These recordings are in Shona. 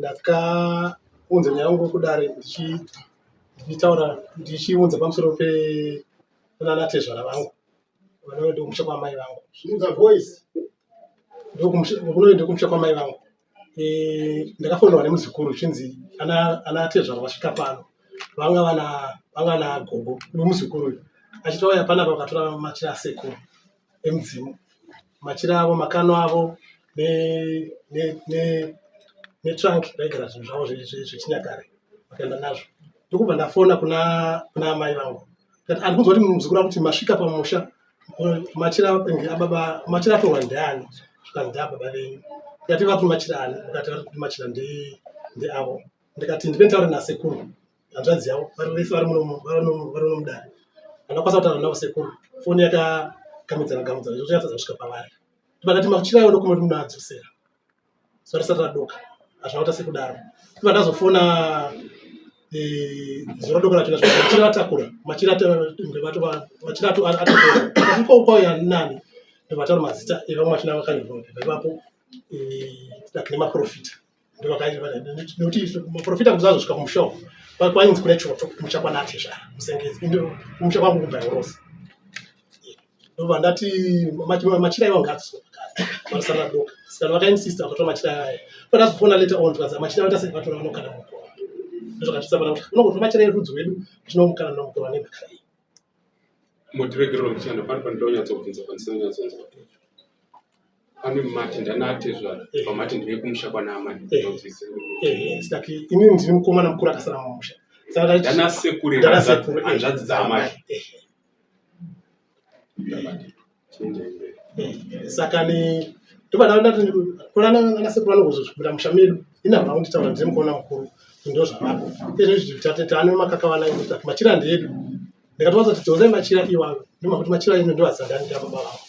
Ndakaunza nyaya yangu kudare ndichitaura ndichiunza pamusoro penanatezvara vangu vanove ndokumusha kwamai vangu. Zvinza voice. Kunove ndokumusha kwamai vangu. Ndakafonerwa nemuzukuru zvichinzi ana tezvara vasvika pano vanga vana vanga vana gogo nemuzukuru uyu achiti vauya panapa vakatora machira asekuru emudzimu machira avo makano avo netrunk raigara zvinhu zvavo zvechinyakare vakaenda nazvo ndokubva ndafona kuna kuna amai vangu ndikati andikunzwa kuti muzukuru akuti masvika pamusha machira ababa machira atorwa ndeani zvikanzi ndeababa venyu ndikati vapi machira ani vakati vari kuti machira ndeavo ndikati ndipe nditaure nasekuru hanzvadzi yavo vari vese vari muno vari muno mudare handakwanisa kutaura navo sekuru foni yakagamidzana gamidzana zvekuti yatadza kusvika pavari vakati machira ayo ndokumwe kuti munoadzosera zuva risati radoka hazvina kuita sekudaro iva ndazofona eh, zuva radoka racho machira atakura machira machira atakura iko kwauya nani ndovataura mazita evamwe vachina vakanyorwa mapepa ipapo eh, like nemaprofita nekuti maprofita kuti azosvika kumusha uku kwainzi kune choto kumusha kwanatezvara musengezi kumusha kwangu kubva Ndobva ndati machira iwa ngaadzoswe pakare vanosara radoka saka vakainsista vakatora machira aya pandazofona later on tikanzi machira vaita sei vatora vanokanda mukova ndozvakatisa pana kuti unogotora machira erudzi rwedu tinomukana nomukova nemhaka iyi Motiregerero muchando pano panoda kunyatsobvunza pandisina kunyatsonzwa. Pane mati ndanatezvara pamati ndine kumusha kwana amai ndonzwise. Saka inini ndini mukomana mukuru akasara mumusha. Saka ndanasekuru hanzvadzi dzaamai. Saka ni ndobva vanogozozvipinda musha medu ini havana kunditaura ndiri mukomana mukuru ndozvavapo izvezvi tane makakavana ekuti machira ndeedu ndikatovaudza kuti dzosai machira iwayo ndomakuti machira ino ndoazandani ndababa vangu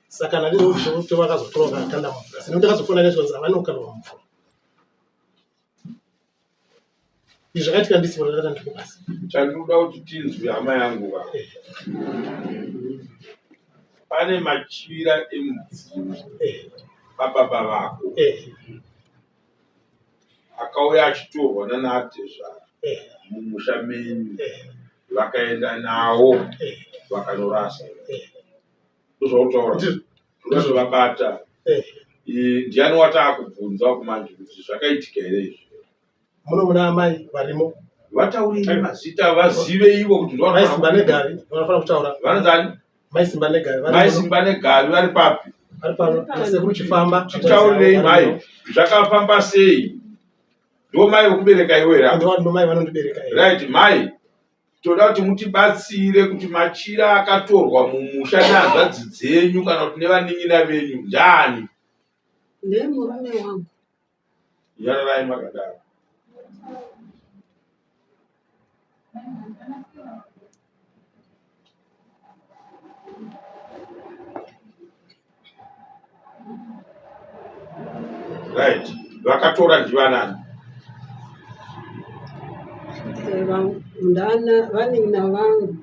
saka nandizovakazotora vakakanda mumvura asi nekuti ndakazofona nezvanzi havana kukandwa mumvura izvi zvakaitika ndisipo ndakati ndiri kubasa Chandinoda kuti tinzwe hama yangu va. Pane machira emudzimu ababa vako akauya achitorwa nana atezvara mumusha menyu vakaenda nawo vakanorasa. Ndozvautaura. Ndozvavabata. Ndiani wataakubvunza kumanje kuti zvakaitika here izvi? Muno muna amai varimo. Vataurire mazita vazive ivo kuti Mai Simba Negavi vanofanira kutaura. Vanonzani? Mai Simba Negavi. Mai Simba Negavi vari papi? Vari pano. Nasekuru Chifamba. Titaurirei mai zvakafamba sei? Ndivo mai vokubereka iwe here? Ndivo mai vanondibereka. Right mai Toda kuti mutibatsire kuti machira akatorwa mumusha nehanzvadzi dzenyu kana kuti nevanin'ina venyu ndaani? Ndemurume wangu. Nyararai makadaro. Right. Vakatora ndivanani? Ndana vanin'ina vangu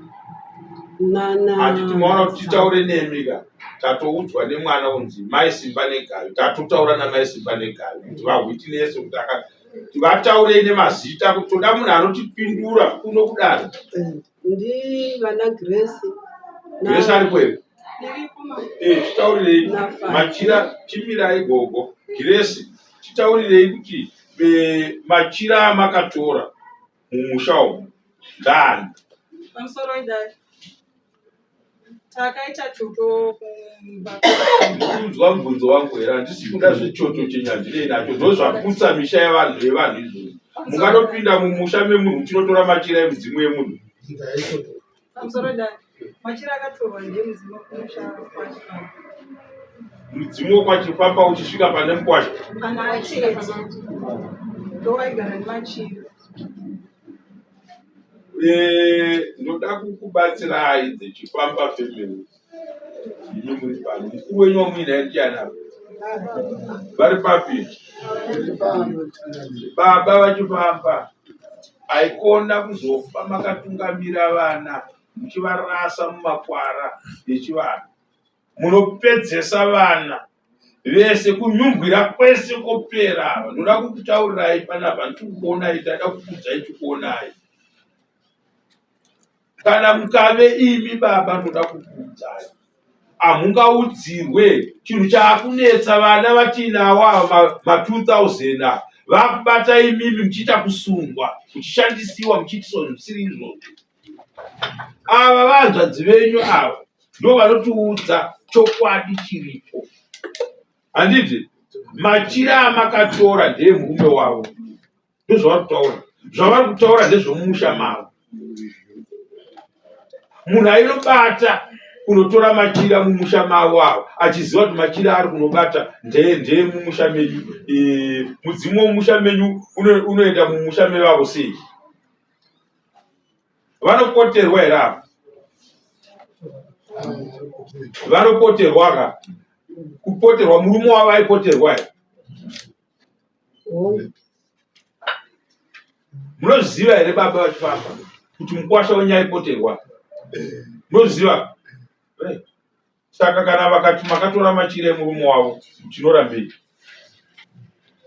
nana Handiti maona kuti titaure nemi ka tatoudzwa nemwana kunzi mai Simba negavi tatotaura namai Simba negavi kuti vahwitinese kuti aka vataurei nemazita kuti toda munhu anotipindura kuno kudaro Ndi vana Grace. Grace aripo here? Eh, titaurirei machira chimirai gogo Grace titaurirei kuti eh, machira amakatora mumusha umu ndani Pamusoro idai. Takaita choto kumba. Ndikunzwa mubvunzo wangu here? Handisi kuda zvechoto chenyu handinei nacho. Ndozvaputsa misha yevanhu yevanhu izvozvo. Mungatopinda mumusha memunhu muchinotora machira emudzimu yemunhu. Pamusoro dai. Machira akatorwa ndemudzimu kumusha kwaChifamba. Mudzimu wekwaChifamba uchisvika pane mukwasha. Kana achete. Ndowaigara nemachira. Eh, ndoda kukubatsirai dzechifamba family imi muri pano mukuru wenyu wamuinaye ndiani apa vari papi baba vachifamba aikona kuzofa makatungamira vana muchivarasa mumakwara echivanhu munopedzesa vana. Vese kunyumbwira kwese kopera. Ndoda kukutaurirai panapa ndikukuonai, ndada kukuudzai tikuonai. Kana mukave imi baba ndoda kukuudzai. Hamungaudzirwe chinhu chaakunetsa vana vatiinawo ava ma 2000 ava vakubata imimi muchiita kusungwa muchishandisiwa muchiitiswa zvinhu zvisiri izvozvo. Ava vahanzvadzi venyu ava ndo vanotiudza chokwadi chiripo. Handiti machira amakatora ndeemurume wavo, ndozvavari kutaura. Zvavari kutaura ndezvemumusha mavo. Munhu ainobata kunotora machira mumusha mavo ava achiziva kuti machira ari kunobata ndeemumusha menyu. E, mudzimu wemumusha menyu unoenda mumusha mevavo sei? Vanopoterwa here apa? Vanopoterwa ka? Kupoterwa murume wavo aipoterwa here? Munozviziva here baba vachifamba kuti mukwasha wenyu aipoterwa? Munozviziva? Saka kana vakati makatora machira emurume wavo tinorambei?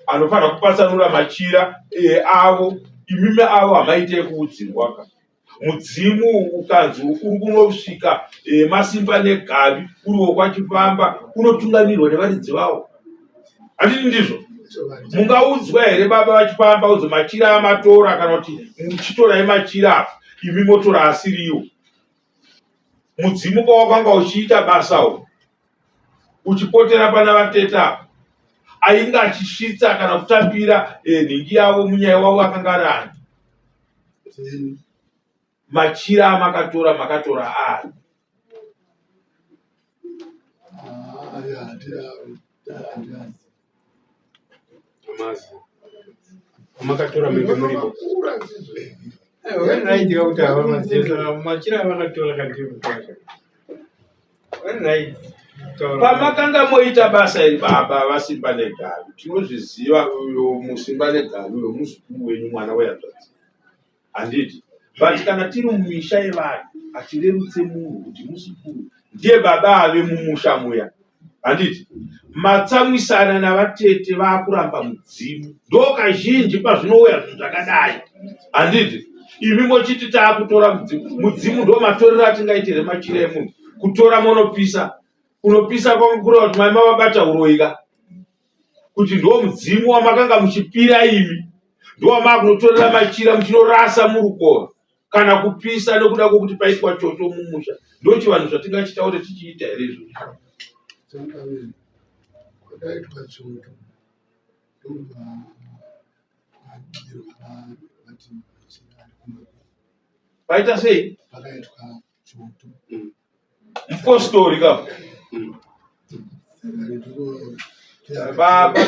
Anofanira kupatsanura machira e, avo imimi avo hamaite ekuudzirwa ka. Mudzimu ukanzi uri kunosvika e, masimba negavi uri wokwachifamba unotungamirwa nevaridzi vawo. Handiti ndizvo? Mungaudzwa here baba vachifamba udzo machira amatora kana kuti muchitorai machira apa imi motora asiriwo? Mudzimu pawakanga uchiita basa uyu uchipotera pana vatete apa ainge achisvitsa kana kutambira eh, nhingi yavo munyaya wavo akanga ari ani machira amakatora makatora ani Mazi. Makatora menge muripo. Right kuti ava maziva machira avakatora kanti mukwasha. Right. Pamakanga moita basa iri baba vaSimba negavi tinozviziva uyo muSimba negavi uyo muzukuru wenyu mwana wehanzvadzi. Handiti? But kana tiri mumisha yevanhu hatirerutse munhu kuti muzukuru ndiye baba ave mumusha muya. Handiti? Matsamwisana navatete vakuramba mudzimu. Ndo kazhinji pazvinouya zvinhu zvakadai. Handiti? Imi mochiti taakutora mudzimu. Mudzimu ndo matorero atingaite here machira emunhu. Kutora monopisa. Kunopisa kwangu kureva kuti mai mavabata uroyi ka. Kuti ndo mudzimu wamakanga muchipira imi. Ndowamakunotorera machira muchinorasa murukova kana kupisa nekuda kwokuti paitwa choto mumusha. Ndochivanhu zvatingachitaure tichiita here izvozvo? Changamire, kwakaitwa choto ndobva vabirwa vati machira ari kumba. Paita sei? Pakaitwa choto. Mupostori ka. Baba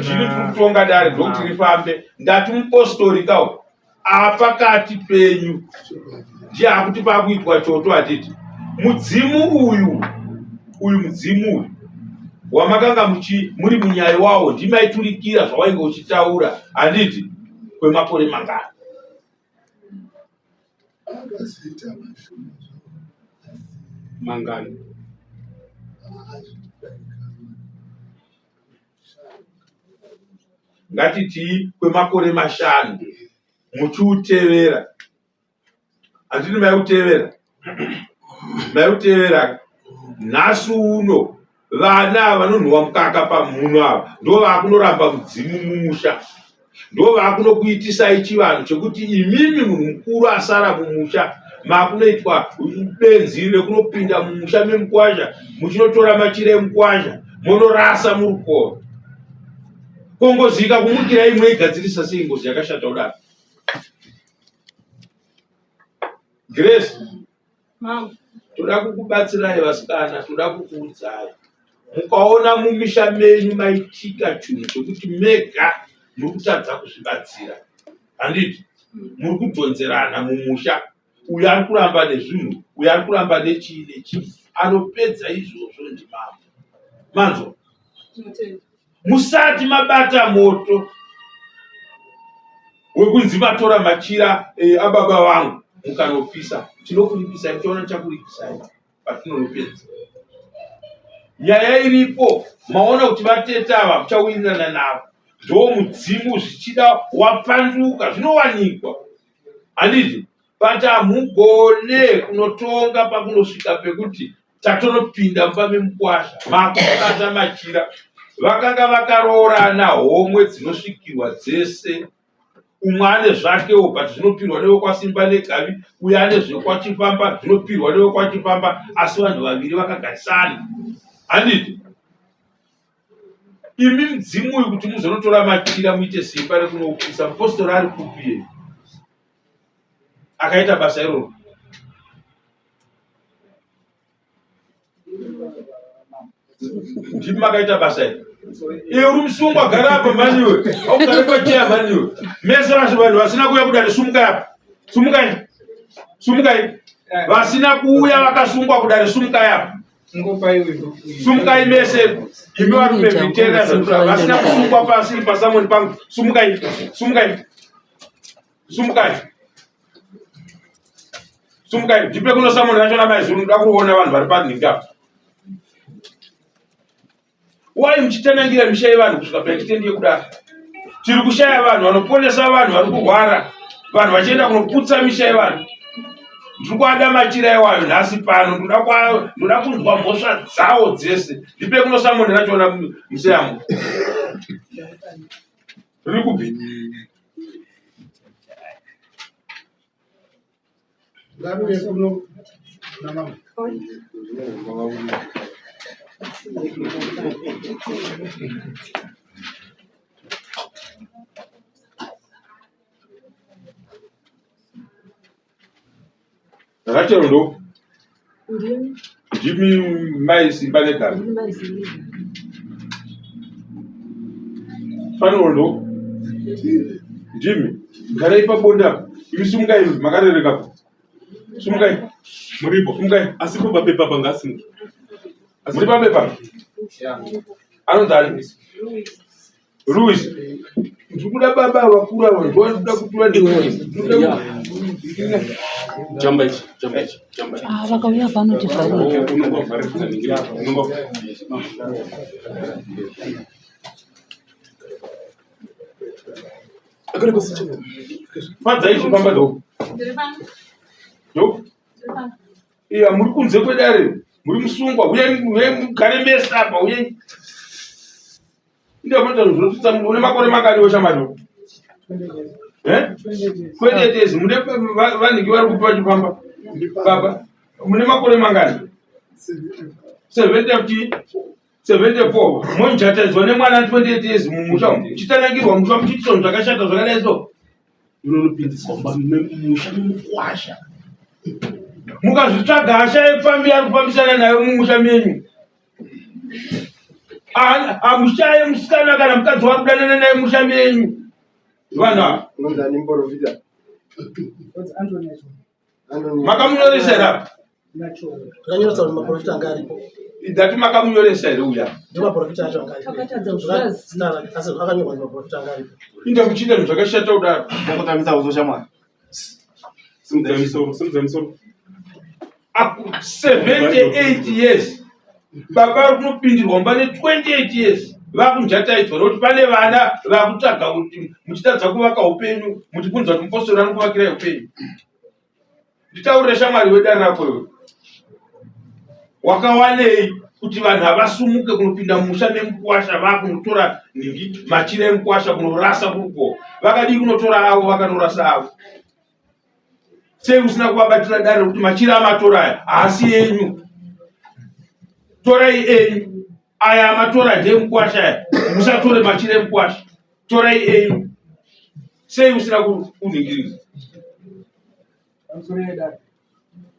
tiri kutonga dare ndokuti rifambe. Ndati mupostori ka apakati penyu ndiye akuti pakuitwa choto hatiti mudzimu uyu uyu mudzimu uyu wamakanga muchi muri munyai wawo ndimaiturikira zvawainge uchitaura handiti kwemakore mangani Akazoita mashoma zvawo asi Mangani? azvidarika Ngatitii kwemakore mashanu muchiutevera handiti maiutevera maiutevera nhasi uno vana ava vanonhuwa mukaka pamhuno ava ndo vakunoramba mudzimu mumusha ndo vakunokuitisai chivanhu chekuti imimi munhu mukuru asara mumusha makunoitwa benzi rekunopinda mumusha memukwasha muchinotora machira emukwasha monorasa murukova ko ngozi ikakumukirai moigadzirisa sei ngozi yakashata kudaro Grace Mama. Toda kukubatsirai vasikana, toda kukuudzai. Mukaona mumisha menyu maitika chinhu chekuti mega muri kutadza kuzvibatsira. Handiti? Muri kudhonzerana mumusha. Uyu ari kuramba nezvinhu, uyu ari kuramba nechii nechii. Anopedza izvozvo ndimambo. Manzwa? Tinotenda. Musati mabata moto wekunzi matora machira e, ababa vangu mukanopisa, tinokuripisai, muchaona tichakuripisai patinonopedza. Nyaya iripo maona kuti vatete ava muchawirirana navo ndo mudzimu zvichida wapanduka zvinowanikwa handiti but hamugone kunotonga pakunosvika pekuti tatonopinda mumba memukwasha makubata machira vakanga vakaroorana homwe dzinosvikirwa dzese umwe ane zvakewo but zvinopirwa newekwasimba negavi uyo ane zvekwachifamba zvinopirwa newekwachifamba asi vanhu vaviri vakagarisana handiti imi mudzimu uyu kuti muzonotora machira muite simba rekunoupisa mupostori ari kupi ye akaita basa iroro ndimi makaita basa iri iwe uri musungwa gara apa mani iwe augare pacheya mani iwe mese vacho vanhu vasina kuuya kudare sumukai apa sumukai sumukai vasina kuuya vakasungwa kudare sumukai apa sumukai mese imi varume miterera zvatura vasina kusungwa pasi pasamoni pangu sumukai sumukai sumukai sumukai ndipe kuno samoni racho namaizuru ndoda kuona vanhu vari panhingi apa wai muchitanangira misha yevanhu kusvika paextendi yekudaro tiri kushaya vanhu vanoponesa vanhu vari kurwara vanhu vachienda kunoputsa misha yevanhu ndiri kuada machira iwayo nhasi pano ndoda kunzwa mhosva dzawo dzese ndipe kuno samoni rachona museyamo riri kupi Ngaruye kuno namama. Rachel ndo ndimi mai Simba negari. Fanuel ndo ndimi garai pabonde apa imi simukai makarereka po simukai muripo simukai asi ko papepa panga asimuki muri papepa anonzi ani Luis, ndikuda baba vakura ava ndoda kutura Jamba ichi, jamba ichi, jamba ichi. Ah, vakauya pano tivharire. Unongovharirisa ningi, unongo Fadza ichi famba do. Do. Iya muri kunze kwedare, muri musungwa, huyai huyai mugare mese apa, huyai. Ndio mtoto zvinotutsa une makore mangani weshamwari? Eh? 28 years mune vanhingi vari kupi vachifamba? Baba, mune makore mangani? 70 74 monjataidzwa nemwana 28 years mumusha umu muchitanangirwa musha muchiitiswa zvinhu zvakashata zvakadai so unonopindiswa mumba memusha memukwasha mukazvitsvaga hasha yepfambi ari kufambisana nayo mumusha menyu hamushaye musikana kana mukadzi wari kudanana naye musha menyu vanhu ava makamunyoresa here apa Takanyoresa kuti maprofita anga aripo. Ndati makamunyoresa here uya? Ndiwo maprofita acho anga aripo. Takatadza kuziva Zita rake asi akanyorwa kuti maprofita anga aripo. Inda muchiita zvinhu zvakashata kudaro. Kutambisa uso shamwari. Simudza musoro, simudza musoro. Aku 78 years. Baba vari kunopindirwa mumba ne 28 years. Vakunjataidzwa nokuti pane vana vakutsvaga kuti muchitadza kuvaka upenyu muchibvunza kuti mupostori anokuvakirai upenyu. Nditaurire shamwari wedare rako iwe. Wakawanei kuti vanhu havasumuke kunopinda mumusha memukwasha vakunotora nhingi machira emukwasha kunorasa kuruko. Vakadii kunotora avo vakanorasa avo. Sei usina kuvabatira dare rekuti machira amatora aya haasi enyu. Torai enyu. Aya amatora ndeemukwasha aya. Musatore machira emukwasha. Torai enyu. Sei usina kuningirira? Pamusoro yedare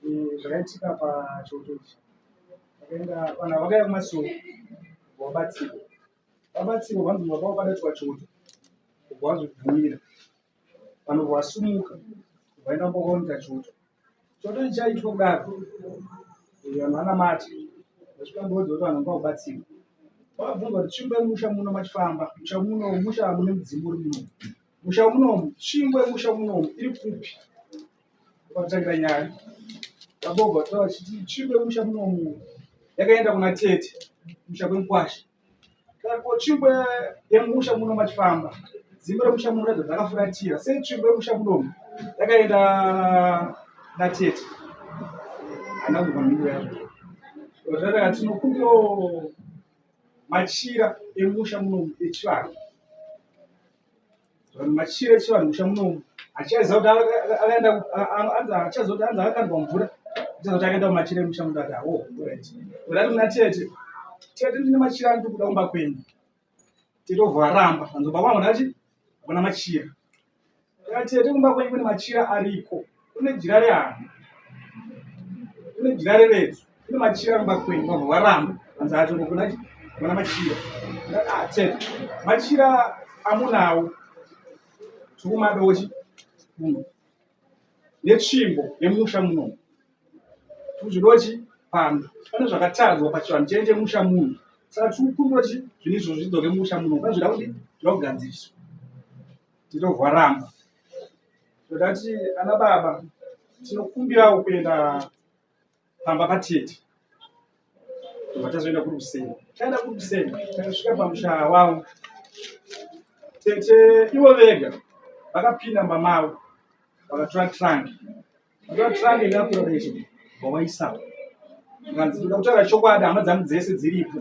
eh, zvakaitika pachoto ichi vakaenda vanhu ava vakauya kumasuo vabatsirwa vabatsirwa vanzi mumba pavo padaitwa choto ubva wazvibvumira vanhu vasumuka vaenda kumba kwavo choto choto ichi chaitwa kudaro eh, vanhu vanamata vasvika mboudza kuti vanhu vanga kubatsirwa vabvunzwa kuti tsvimbo yemusha muno machifamba musha muno musha mune mudzimu uri muno Musha munomu, tsvimbo yemusha munomu iri kupi? Vakatangira nyaya. Baba vobva vataura vachiti tsvimbo yemusha munomu Yakaenda kuna tete kumusha kwemukwasha. Ko tsvimbo yemusha muno machifamba dzimba remusha muno ratidza dzakafuratira sei tsvimbo yemusha munomu yakaenda natete hana kubva mhinduro yazvo zvataka tinokumbirawo machira emusha munomu echivanhu Vanhu machira echivanhu musha munomu achiaziva kuti akaenda anzi achiaziva kuti anzi akakandwa mvura achiaziva kuti akaenda kumachira emusha muno ati awo right urati kuna tete tete ndine machira andiri kuda kumba kwenyu tete obva aramba anzi baba vangu ndati hakuna machira tete kumba kwenyu kune machira ariko kune jira rehama kune jira reredzo kune machira kumba kwenyu vanhu varamba vanzi atongo kuna kuna machira ah, tete machira amunawo tikumadochi kuno netsvimbo yemusha muno tikuzvidochi pano pane zvakatadzwa pachivanhu chenyu chemusha muno saka tikukumbira chi zvinhu izvozvo zvidzoke musha muno pane zvida kuti zvida kugadziriswa titovharamba Todati ana baba tinokumbirawo kuenda pamba patete tobva tazoenda kuri kuseni taenda kuri kuseni takasvika pamusha wavo tete ivo vega vakapinda mumba mavo vakatora trunk vatora trunk yakakura recho vawaisa zvikanzi ndoda kutaura chokwadi hama dzangu dzese dziripo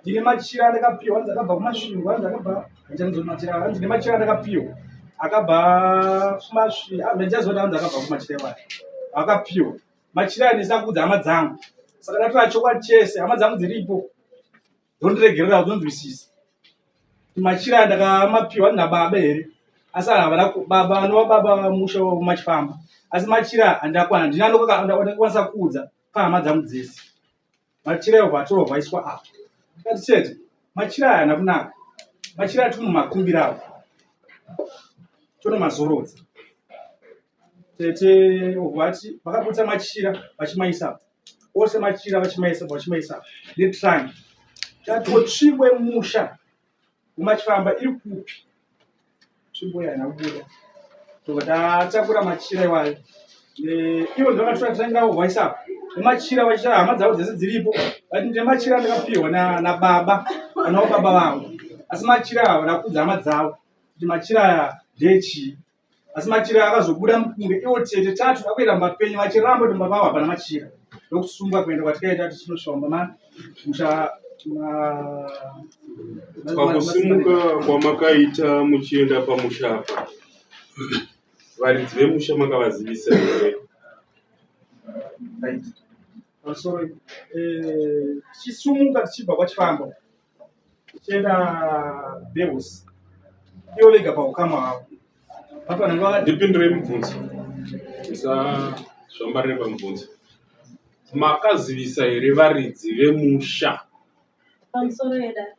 ndine machira andakapiwa hanzi akabva kumasvingo hanzi akabva handichaziva machira hanzi ndine machira andakapiwa akabva kumasvingo handichaziva kuti hanzi akabva kumachira iwayo akapiwa machira aya ndisina kuudza hama dzangu saka ndatora chokwadi chese hama dzangu dziripo dzondiregerera dzonzwisisa machira aya ndakamapiwa nababa here asi havana baba anova baba musha wamachifamba asi machira handakwana ndina ndokwanisa kuudza pahama dzangu dzese machira ayo vatorwa vaiswa apa tikati chete machira aya haana kunaka machira ati mumakumbirawo tonomazorodza tete vati vakabutsa machira vachimaisa ose machira vachimaisa vachimaisa netrank tatotsvimbo yemusha wemachifamba iri kupi tsvimbo iyi haina kubuda tobva tatakura machira iwayo ivo ndovakatora trank ravo vaisa apa nemachira vachira hama dzavo dzese dziripo vati ndine machira andakapihwa nababa vanawo baba vangu asi machira ava vakudza hama dzavo kuti machira aya ndechii asi machira akazobuda mukunge iwo tete tatu akuenda mumba penyu vachiramba kuti mumba pavo hapana machira ndokusungwa kuenda kwatikaita tichinosvika mumba ma musha pakusimuka kwamakaita muchienda pamusha apa varidzi vemusha makavazivisa here right pamusoro eh, tichisumuka tichibva kwachifamba tichienda behosi ivo vega paukama hwavo ndipindurei mubvunzo musazvambarire pamubvunzo makazivisa here varidzi vemusha pamusoro yedare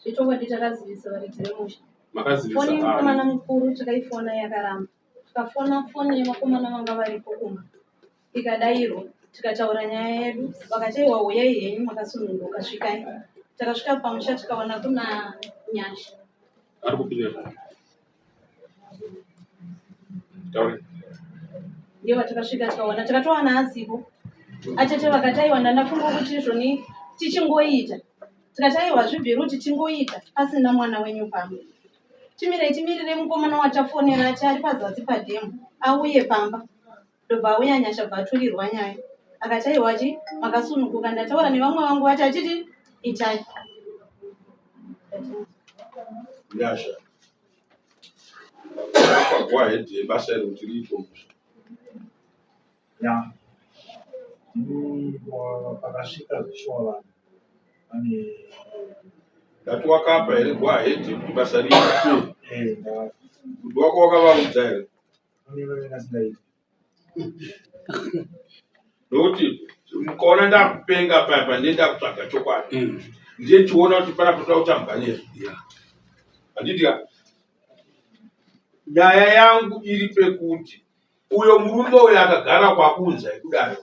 zvechokwadi takazivisa varidzi vemusha makazivisa foni yemukomana mukuru takaifona yakaramba tikafona foni yevakomana vanga varipo kumba ikadairwa tikataura nyaya yedu vakati aiwa huyai henyu makasununguka svikai takasvika pamusha tikawana kuna nyasha ari kupinda taure ndiye vatakasvika tikawana takatowana asipo atete vakati aiwa ndandafunga kuti izvoni tichingoita tikati aiwa zvibviri kuti tingoita pasina mwana wenyu pamba timirei timirire mukomana watafonera ati ari pazasi padhemu auye pamba Ndobva auya Nyasha bva aturirwa nyaya akati aiwa chi makasununguka ndataura nevamwe vangu vati achiti itai Nyasha go ahead yebasa iri kuti riitwe musha ya ndini pakasvika zvishuwa vanhu vane ndati wakapa here go ahead yekuti basa riitwe eh, ndaka kuti wako wakavaudza here Nokuti mukaona ndakupenga paya pandee ndakutsvaga chokwadi mm. ndiye chiona kuti pana potoda kutambwa nezvo handiti ka nyaya yangu iri pekuti uyo murume uyo akagara kwakunzai kudaro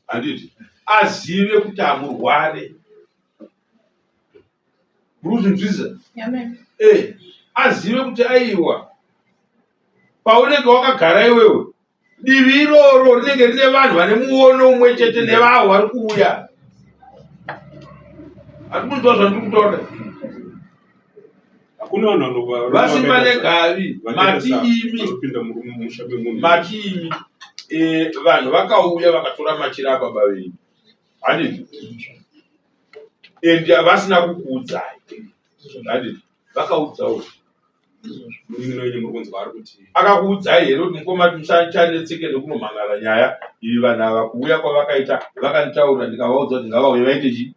handiti azive kuti amurware muri kuzvinzwisisa eh, azive kuti aiwa paunenge wakagara iwewe divi iroro rinenge rine vanhu vane muono umwe chete nevavo vari kuuya. Hatikunzwa zvandiri kutaura. Hakuna vanhu Vasimba negavi, mati imi, vanopinda mumusha memunhu. Mati imi, vanhu vakauya vakatora machira ababa venyu, handiti? And vasina kukuudzai, handiti? Vakaudzawo Munin'ina wenyu muri kunzwa ari kuti akakuudzai here kuti mukoma musachanetseke nekunomhangara nyaya iyi, vanhu ava kuuya kwavakaita vakanditaurira, ndikavaudza kuti ngavauye vaite chii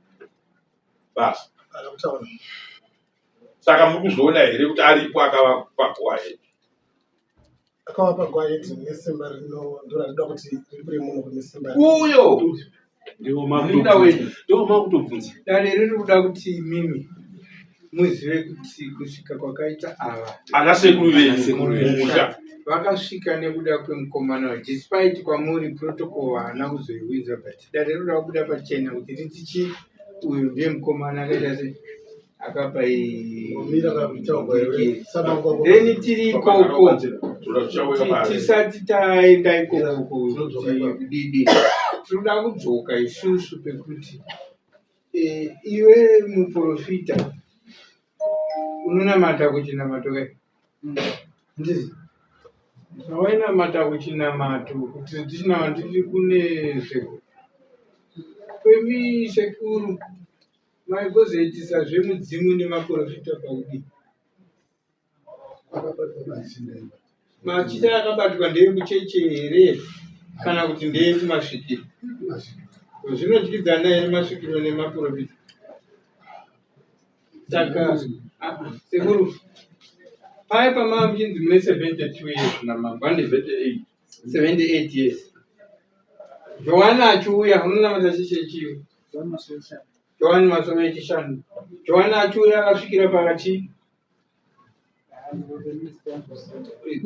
basa. Akakutaura. Saka muri kuzviona here kuti aripo akavapa go ahead? Akavapa go ahead nesimba rino ndorarida kuti riri muno kune simba. Uyo ndivo munin'ina wenyu. Ndivo makutobvunza. Dare riri kuda kuti imimi muzive kuti kusvika kwakaita ava ana sekuru venyu Ana sekuru venyu. mumusha vakasvika nekuda kwemukomana uyu, despite kwamuri protocol haana kuzoiwinza, but dare riri kuda kubuda pachena kuti riti chi uyu ndiye mukomana akaita se akapa Mira kakutaurwa iwe. Saba then tiri ikoko Toda tisati taenda ikoko kuti kudidi, tinoda kudzoka isusu pekuti iwe muprofita unonamata kuchinamato kai, ndizi zvawainamata kuchinamato kuti tichinamata titi kune sekuru kwemi, sekuru maigozoitisa zvemudzimu nemaprofita pakudii? Machira akabatwa ndeyekucheche here kana kuti ndeyekumasvikiro? Zvinodyidzana here masvikiro nemaprofita? Saka sekuru, paya pamava muchinzi mune 72 years namambo, ane 78 years, Johani achiuya, unonamata cheche chiyo Johani Masowe echishanu, Johani achiuya akasvikira pakati.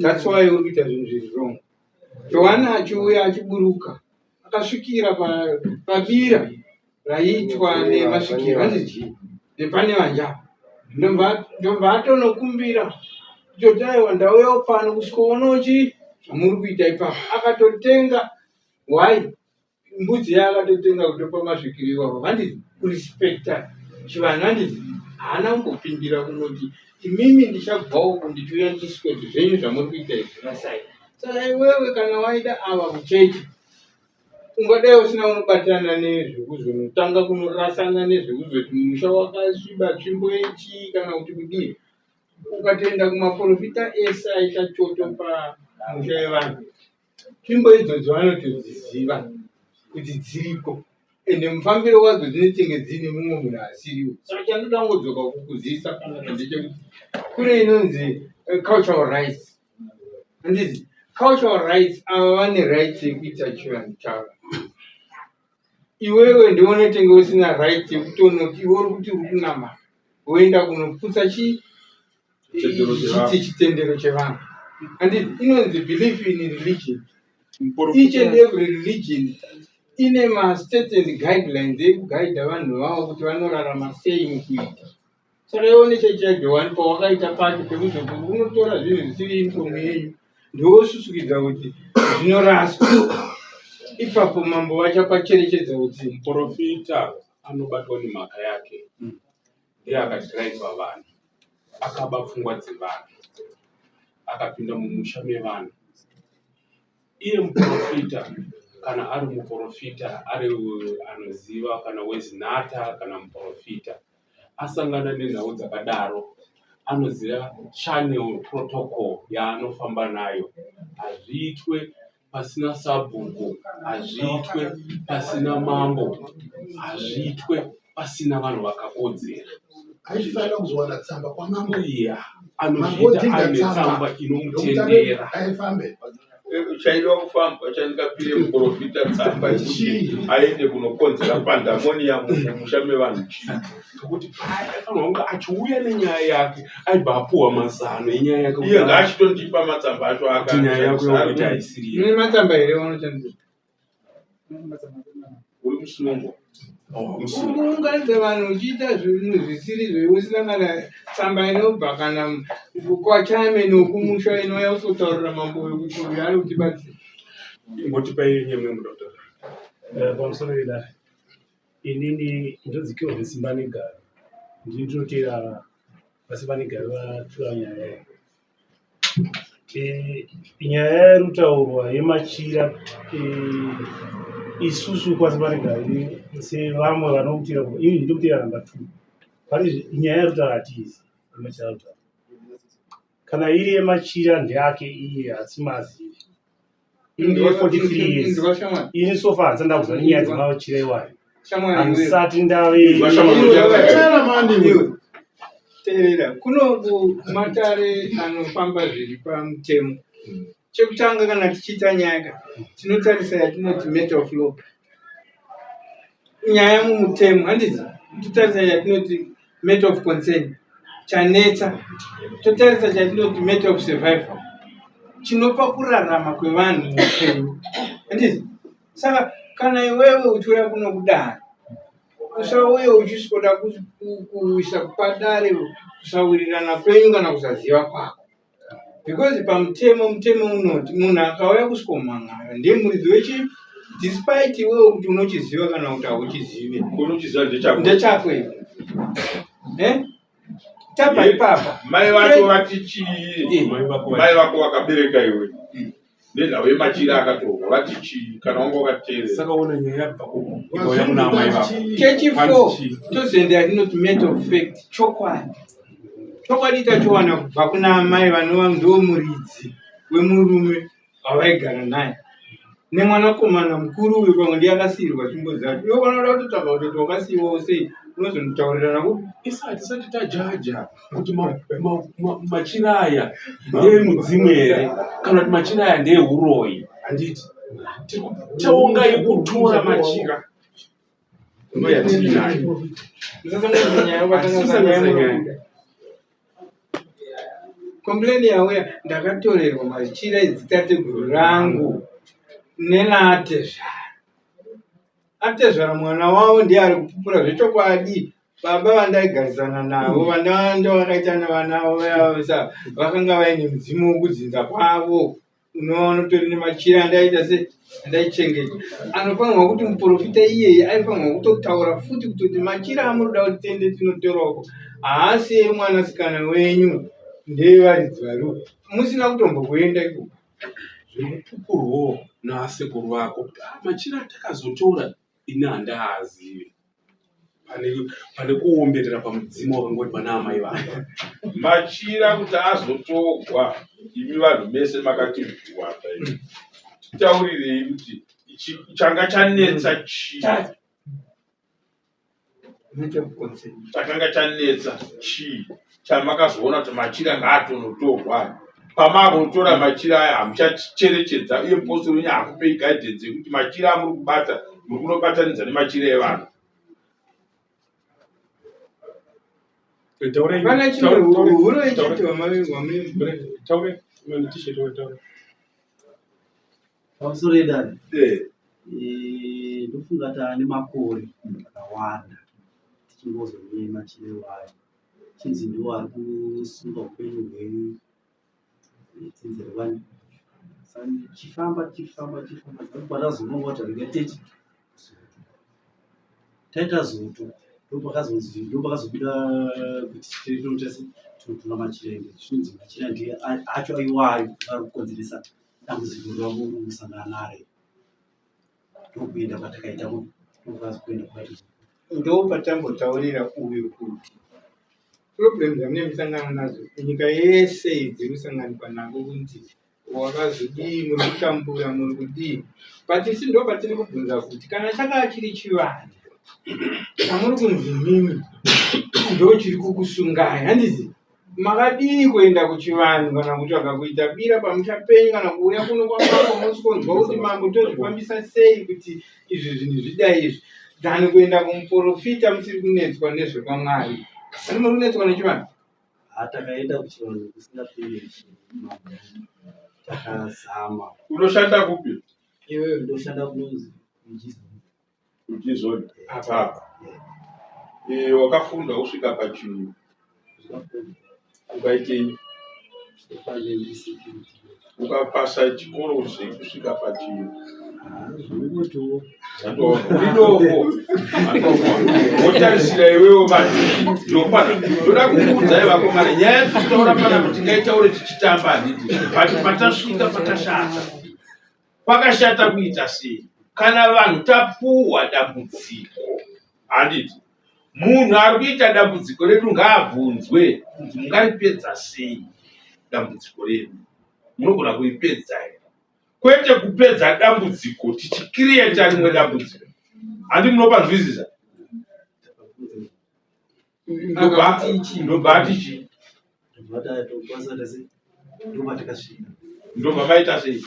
That's why uri kuita zvinhu zviri wrong. Johani achiuya achiburuka akasvikira pabira raiitwa nemasvikiro, handiti? Nepane vanja ndobva atonokumbira kutoti aiwa, ndauyawo pano kusvikaonawo chii zvamuri kuita ipapo. Akatotenga hwai, mbudzi yaakatotenga kutopa masvikiro iwawo, handiti? Kurespecta chivanhu, handiti? Haana kumbopindira kunoti imimi ndichabvawo uku ndichiuya ndichisweti zvenyu zvamuri kuita izvi rasai. Saka iwewe kana waida ava kuchechi, ungadai usina unobatana nezvekuzonotanga kunorasana nezvekuzoti musha wakasviba, tsvimbo yechii kana kuti kudii. Ukatoenda kumaprofita ese aita choto pamusha yevanhu, tsvimbo idzodzo vanotodziziva kuti dziriko, ende mufambiro wadzo dzinotenge dziine mumwe munhu asiriwo. Saka chandoda kungodzoka kukuzivisa panapa ndechekuti kune inonzi cultural rights, handiti? Cultural rights, ava vane right yekuita chivanhu chavo. Iwewe ndiwe unotenge usina right yekutonoti iwe uri kuti uri kunamata, woenda kunoputsa chii? Chitendero chevanhu. Chitendero chevanhu, handiti? Inonzi belief in religion. Each and every religion ine mastates and guidelines ekugaidha vanhu vavo kuti vanorarama sei mukuita. Saka iwe nechechi yaJohani pawakaita pacho pekuzoti unotora zvinhu zvisiri uniform yenyu, ndiwosusukidza kuti zvinoraswa ipapo, mambo vachapacherechedza kuti Muprofita anobatwa nemhaka yake ndiye akadhiraivha vanhu, akaba pfungwa dzevanhu, akapinda mumusha mevanhu. Iye muprofita, kana ari muprofita ari anoziva kana wezinata kana muprofita asangana nenhau dzakadaro, anoziva channel protocol yaanofamba nayo. Hazviitwe pasina sabhuku, hazviitwe pasina mambo, hazviitwe pasina vanhu vakakodzera. Aifanira kuzowana tsamba kwamambo. Iya, anozviita aine tsamba inomutendera. Aifambe. Chaidiwa kufambwa chandikapire muprofita tsamba yekuti aende kunokonzera pandemonium mumusha mevanhu chii? Nokuti aifanirwa kunge achiuya nenyaya yake, aibva apuhwa mazano enyaya yake. Iye ngaachitondipa matsamba acho. Kuti nyaya yako yakuita haisiri. Mune matsamba here vanoshandisa? Uri musungwa. Uri kuunganidza vanhu uchiita zvinhu zvisiri zvo, usina kana tsamba inobva kana kwachairman wekumusha inouya kuzotaurira mambo uyu kuti uyu ari kutibatsira. Imbotipai nyemwe muda kutaura. Pamusoro pedare. Inini ndonzi Kelvin Simbanegare, ndini ndinoteera vaSimbanegare vatura nyaya iyi. Nyaya iri kutaurwa yemachira, isusu kwaSimbanegare sevamwe vanomutera, ini ndinomutera number 2. Pari nyaya iri kutaura hatiizi yemachira ari kutaura. Kana iri yemachira ndeyake iye, hatimazivi. Ini ndine 43 years. Inzwa shamwari. Ini so far handisati ndakuziva nenyaya dzemachira iwayo. Shamwari iwewe. Handisati ndave. Inzwa shamwari. Teerera mani iwe. Iwe. Teerera. Kunoku matare anofamba zviri pamutemo. Chekutanga kana tichiita nyaya ka, tinotarisa yatinoti matter of law. Nyaya mumutemo, handiti? Totarisa yatinoti matter of concern. Chanetsa. Totarisa chatinoti matter of survival. Chinopa kurarama kwevanhu muupenyu. Handiti? Saka kana iwewe uchiuya kuno kudare, usauye uchisikoda kuisa padare kusawirirana kwenyu kana kusaziva kwako. Because pamutemo, mutemo unoti munhu akauya kusvikomhan'ara ndiye muridzi wechi, despite iwewe kuti unochiziva kana kuti hauchizive. Unochiziva ndechako. Ndechako iwe. Eh? Tabva ipapa. Mai vacho vati chii? Mai vako Mai vako vakabereka iwe. Nenhau yemachira akatorwa vati chii kana wanga wakateerera? Saka ona nyaya yabva ikauya kuna amai vako. Chechi4 Hanzi chii? tozoenda yatinoti matter of fact, chokwadi. Chokwadi tachowana kubva kuna amai vanova ndo muridzi wemurume wavaigara naye nemwanakomana mukuru uyu, pamwe ndiye akasiyirwa tsvimbo dzacho. Iwe vanoda kutotsvaga kutoti wakasiyiwawo sei, unozonotaurirana ku Isa hatisati tajaja kuti machira aya ndeemudzimu here kana kuti machira aya ndeeuroyi. Handiti tiri kutonga yekutora machira ndo yatiinayo. Musasanganisa nyaya, ukasanganisa nyaya munobuda. Complain yauya, ndakatorerwa machira edzitateguru rangu nenaatezvara. Atezvara mwana wavo ndiye ari kupupura zvechokwadi. Baba vandaigarisana navo, vana ndovakaita nevana vavo, vakanga vaine mudzimu wekudzinza kwavo. Unoona utori nemachira andaita se andaichengeta. Anofanirwa kuti muprofita iyeye aifanirwa kutotaura futi kutoti machira amuri kuda kuti tiende tinotorawo haasi emwanasikana wenyu, ndeevaridzi varipo, musina kutombokuenda ikoko. Zviri kupupurwawo naasekuru vako kuti machira atakazotora ini handaazivi. Pane kuomberera pamudzimu wakangoti pana amai vako. Machira kuti azotogwa, imi vanhu mese makati apa imi. Titaurirei kuti changa chanetsa chii? Matter of concern. Chakanga chanetsa chii chamakazoona kuti machira ngaatonotorwa? Pamakutora machira aya hamuchacherechedza, uye mupostori wenyu haakupei guidance yekuti machira amuri kubata muri kunobatanidza nemachira evanhu. Hapana chimwe huro ichiti wamai. Pamusoro yedare, ndofunga taane makore akawanda tichingozonyema machira iwayo, chinzi ndiwo ari kusunga upenyu hwedzinza revanhu. Saka tichifamba tichifamba tichifamba ndopatazononga kuti rega teti taita zoto, ndopakazonzi ndopakazobuda kuti tinoita se tinotora machira ende zvinonzi machira ndiye acho iwayo ari kukonzeresa dambudziko rakusangana naro. Ndokuenda kwatakaita ndokuenda kwakaita. Ndo patambotaurira uyu kuti problem dzamune musangana nadzo nyika yese dziri kusanganikwa nako kuti wakazodii, muri kutambura, muri kudii, but isi ndo patiri kubvunza kuti kana chakava chiri chivanhu chamuri kunzi mimi ndo chiri kukusungai, handizi makadii kuenda kuchivanhu kana kutsvaga kuita bira pamusha penyu kana kuuya kuno kwamambo mosikonzwa kuti mambo tozvifambisa sei kuti izvi zvinhu zvidai izvi, than kuenda kumuprofita musiri kunetswa nezvekwamwari. Ani muri kunetswa nechivanhu? Takaenda kuchivanhu kusingaperi, takazama. Unoshanda kupi? Iwewe Ndoshanda kunonzi Ujizoni. Ujizoni apa. Wakafunda kusvika pachii? Ukaitei? Ukapasa chikoro kusvika pachii? Zvinongotiwo. Uri dofo. Wotarisira iwewe vanhu. Ndopana. Ndoda kukuudzai vakomana nyaya yatinotaura panapa tingaitaure tichitamba handiti. But patasvika pakashata. Pakashata kuita sei? Kana vanhu tapuhwa dambudziko handiti. Munhu ari kuita dambudziko redu ngaabvunzwe kuti mungaripedza sei dambudziko redu. Munogona kuripedza here? Kwete kupedza dambudziko tichikiriyeta rimwe dambudziko. Handi munopanzwisisa? Ndobva ati chii? Ndobva maita sei?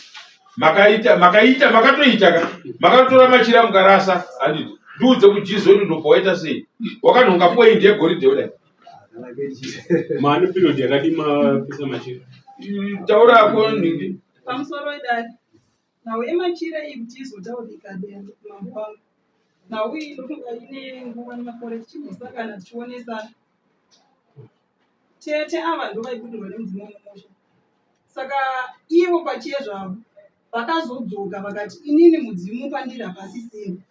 Makaita makaita makatoita ka makatotora machira mukarasa handiti ndiudze kujizo kuti ndobva waita sei wakanhonga poindi yegoridhe kudai Mane period yakadii mapisa machira? Taurako nhingi. Pamusoro wedare, nhau yemachira iyi kuti izotaurika mambo wangu. Nhau iyi ndofunga ine nguva nemakore tichimbosangana tichionesana. Tete ava ndovaibudirwa nemudzimu wemumusha. Saka ivo pachezvavo vakazodzoka vakati inini mudzimu pandiri hapasisina.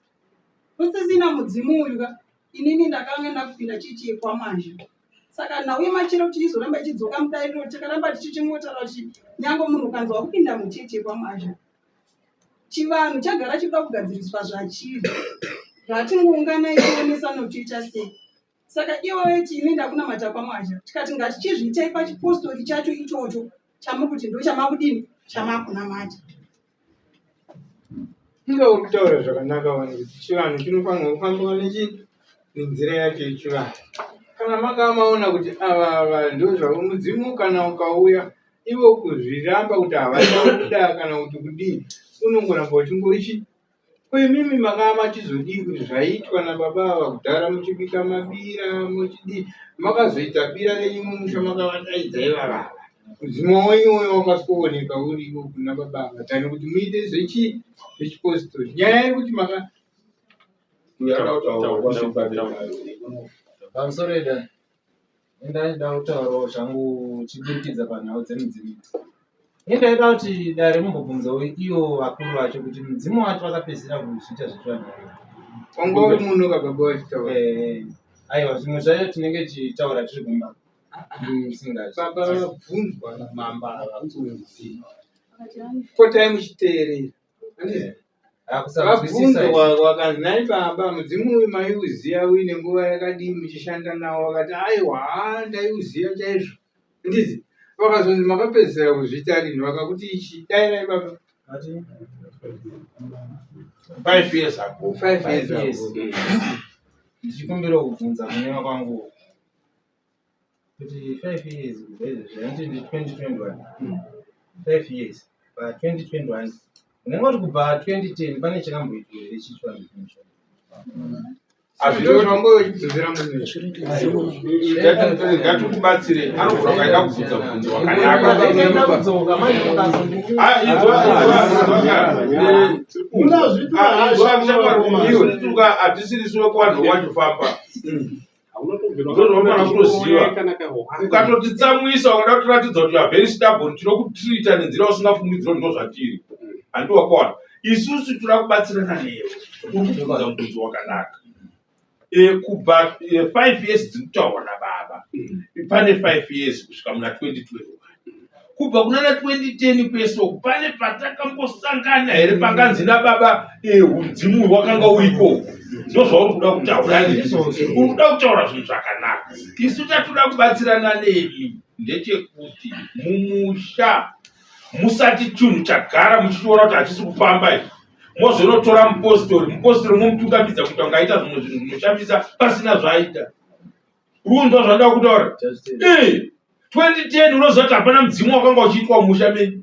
Kusisina mudzimu uyu ka inini ndakanga ndakupinda chechi yekwamazha saka nhau yemachira kuti izoramba ichidzoka mudariro takaramba tichichingotaura kuti nyange munhu ukanzi wakupinda muchechi yekwamazha chivanhu chagara chikuda kugadziriswa zvachiri zvatingoungana ichionesana kuti toita sei Saka ivo vaiti ini ndakunamata kwaMwazha tikati ngatichizviitai pachipostori chacho ichocho chamuri kuti ndochamakudini chamakunamata. Inga uri kutaura zvakanaka wani kuti chivanhu chinofanirwa kufambiwa nechi nenzira yacho yechivanhu. Kana makava maona kuti ava ava ndozvavo mudzimu kana ukauya ivo kuzviramba kuti havachauda kana kuti kudii unongoramba uchingori chi Ko imimi makava machizodii kuti zvaiitwa nababa ava kudhara muchibika mabira muchidii makazoita bira renyu mumusha makavadaidza ivava ava mudzimu wenyu uyo wakasikooneka uriko kuna baba ava than kuti muite zvechi zvechipositori nyaya yekuti maka Pamusoro ida Ndaida kutaurawo zvangu chiburikidza panhau dzemidzimu. Ini ndaida kuti dare mumbobvunzawo ivo vakuru vacho kuti mudzimu wacho vakapedzisira kuzviita zvechivanhu here. Wanga uri muno ka baba vachitaura. Eh, aiwa zvimwe zvacho tinenge tichitaura tiri kumba. Musingazi. Baba vabvunzwa namamba ava. Potai muchiteerera. Vabvunzwa vakanzi nhai baba mudzimu uyu maiuziva uine nguva yakadii muchishanda nawo vakati aiwa haa ndaiuziva chaizvo ndizi vakazonzi makapedzisira kuzviita rini vakakuti ichi dairai baba Five years ago. 5 years ago. Ndichikumbira kubvunza kune vakwangu kuti 5 years kubva izvezvi handiti ndi 2021 5 years pa 2021 unenge kuti kubva 2010 pane chakamboitwa here chichivanhu chinoshanda Ngatikubatsire anogona kukaida kubvunza mubvunzo wakanaka. Hatisiri sure kuvanhu wachifamba ndozvaunofana kutoziva ukatotitsamwisa ukada kutiratidza kuti youare very stubborn tinokutreata nenzira usingafungidzira kuti ndozvatiri handi wakawana isusu toda kubatsirana newe uri kubvunza mubvunzo wakanaka e, kubva e, five years dziri kutaurwa nababa pane five years kusvika muna 2021 kubva kunana 2010 kwese uku pane patakambosangana here panganzi nababa eh, mudzimu uyu wakanga uriko ndozvauri kuda kutaura uri kuda kutaura zvinhu zvakanaka isu tatoda kubatsirana nemi ndechekuti mumusha musati chinhu chagara muchichiona kuti hachisi kufamba izvi mozonotora mupostori mupostori momutungamidza kuita kunge aita zvimwe zvinhu zvinoshamisa pasina zvaaita Urunzwa zvandava kutaura? Eh, 2010 unoziva kuti hapana mudzimu wakanga uchiitwa mumusha menyu.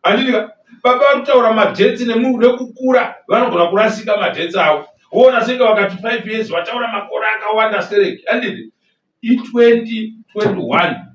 Handiti ka? Baba vari kutaura madhetsi nekukura vanogona kurasika madhetsi avo. Woona senge vakati 5 years vataura makore akawanda stereki. Handiti? I2021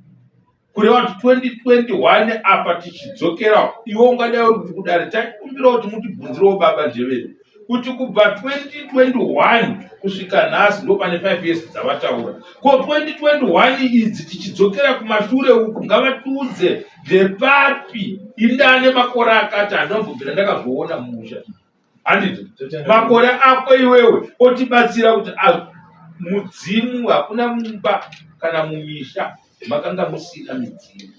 kureva kuti 2021 apa tichidzokera iwe ungadai uri kuti kudare taikumbira kuti mutibvunzirewo baba ndeveni kuti kubva 2021 kusvika nhasi ndo pane 5 years dzavataura ko 2021 idzi tichidzokera kumashure uku ngavatiudze ndepapi indane makore akati handinombobvira ndakazviona mumusha. Handiti makore ako iwewe otibatsira kuti mudzimu hakuna mumba kana mumisha makanga musina midzimu.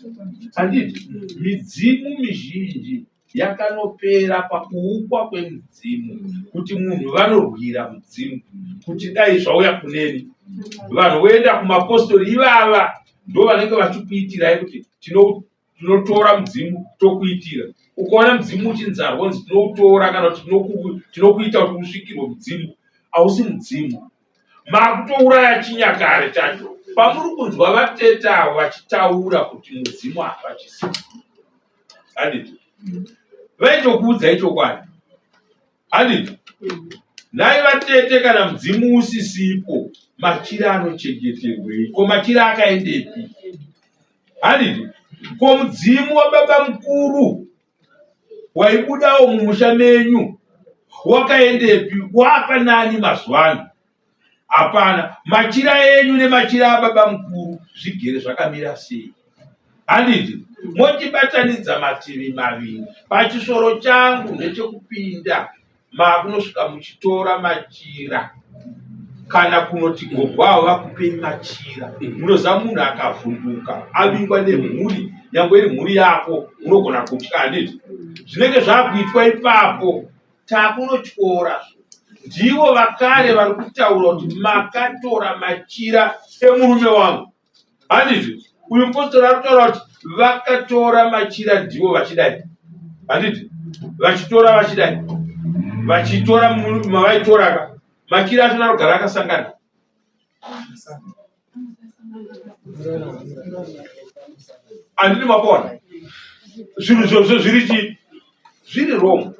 Handiti midzimu mizhinji yakanopera pakuukwa kwemudzimu kuti munhu vanorwira mudzimu kuti dai zvauya kuneni vanhu voenda kumapostori ivava ndo vanenge vachikuitirai kuti tinotora mudzimu tokuitira ukaona mudzimu uchinzarwa unzi tinoutora kana kuti tinokuita kuti usvikirwe mudzimu hausi mudzimu makutouraya chinyakare chacho pamuri kunzwa vatete avo vachitaura kuti mudzimu hapachisi handiti vaitokuudzai chokwadi handiti nhai vatete kana mudzimu usisipo machira anochengeterwei ko machira akaendepi handiti ko mudzimu wababa mukuru waibudawo mumusha menyu wakaendepi wapa nani mazuva ano hapana machira enyu nemachira ababa mukuru zvigere zvakamira sei handiti motibatanidza mativi maviri pachisoro changu ndechekupinda makunosvika muchitora machira kana kunoti gogo avo vakupei machira munoziva munhu akavhunduka avingwa nemhuri nyangwe iri mhuri yako unogona kutya handiti zvinenge zvakuitwa ipapo takunotyora ndivo vakare vari kutaura kuti makatora machira emurume wangu handiti uyu mupostori ari kutaura kuti vakatora machira ndivo vachidai handiti vachitora vachidai vachitora mavaitoraka machira acho anogara akasangana handiti mapona zvinhu zvozvo zviri chii zviri wrong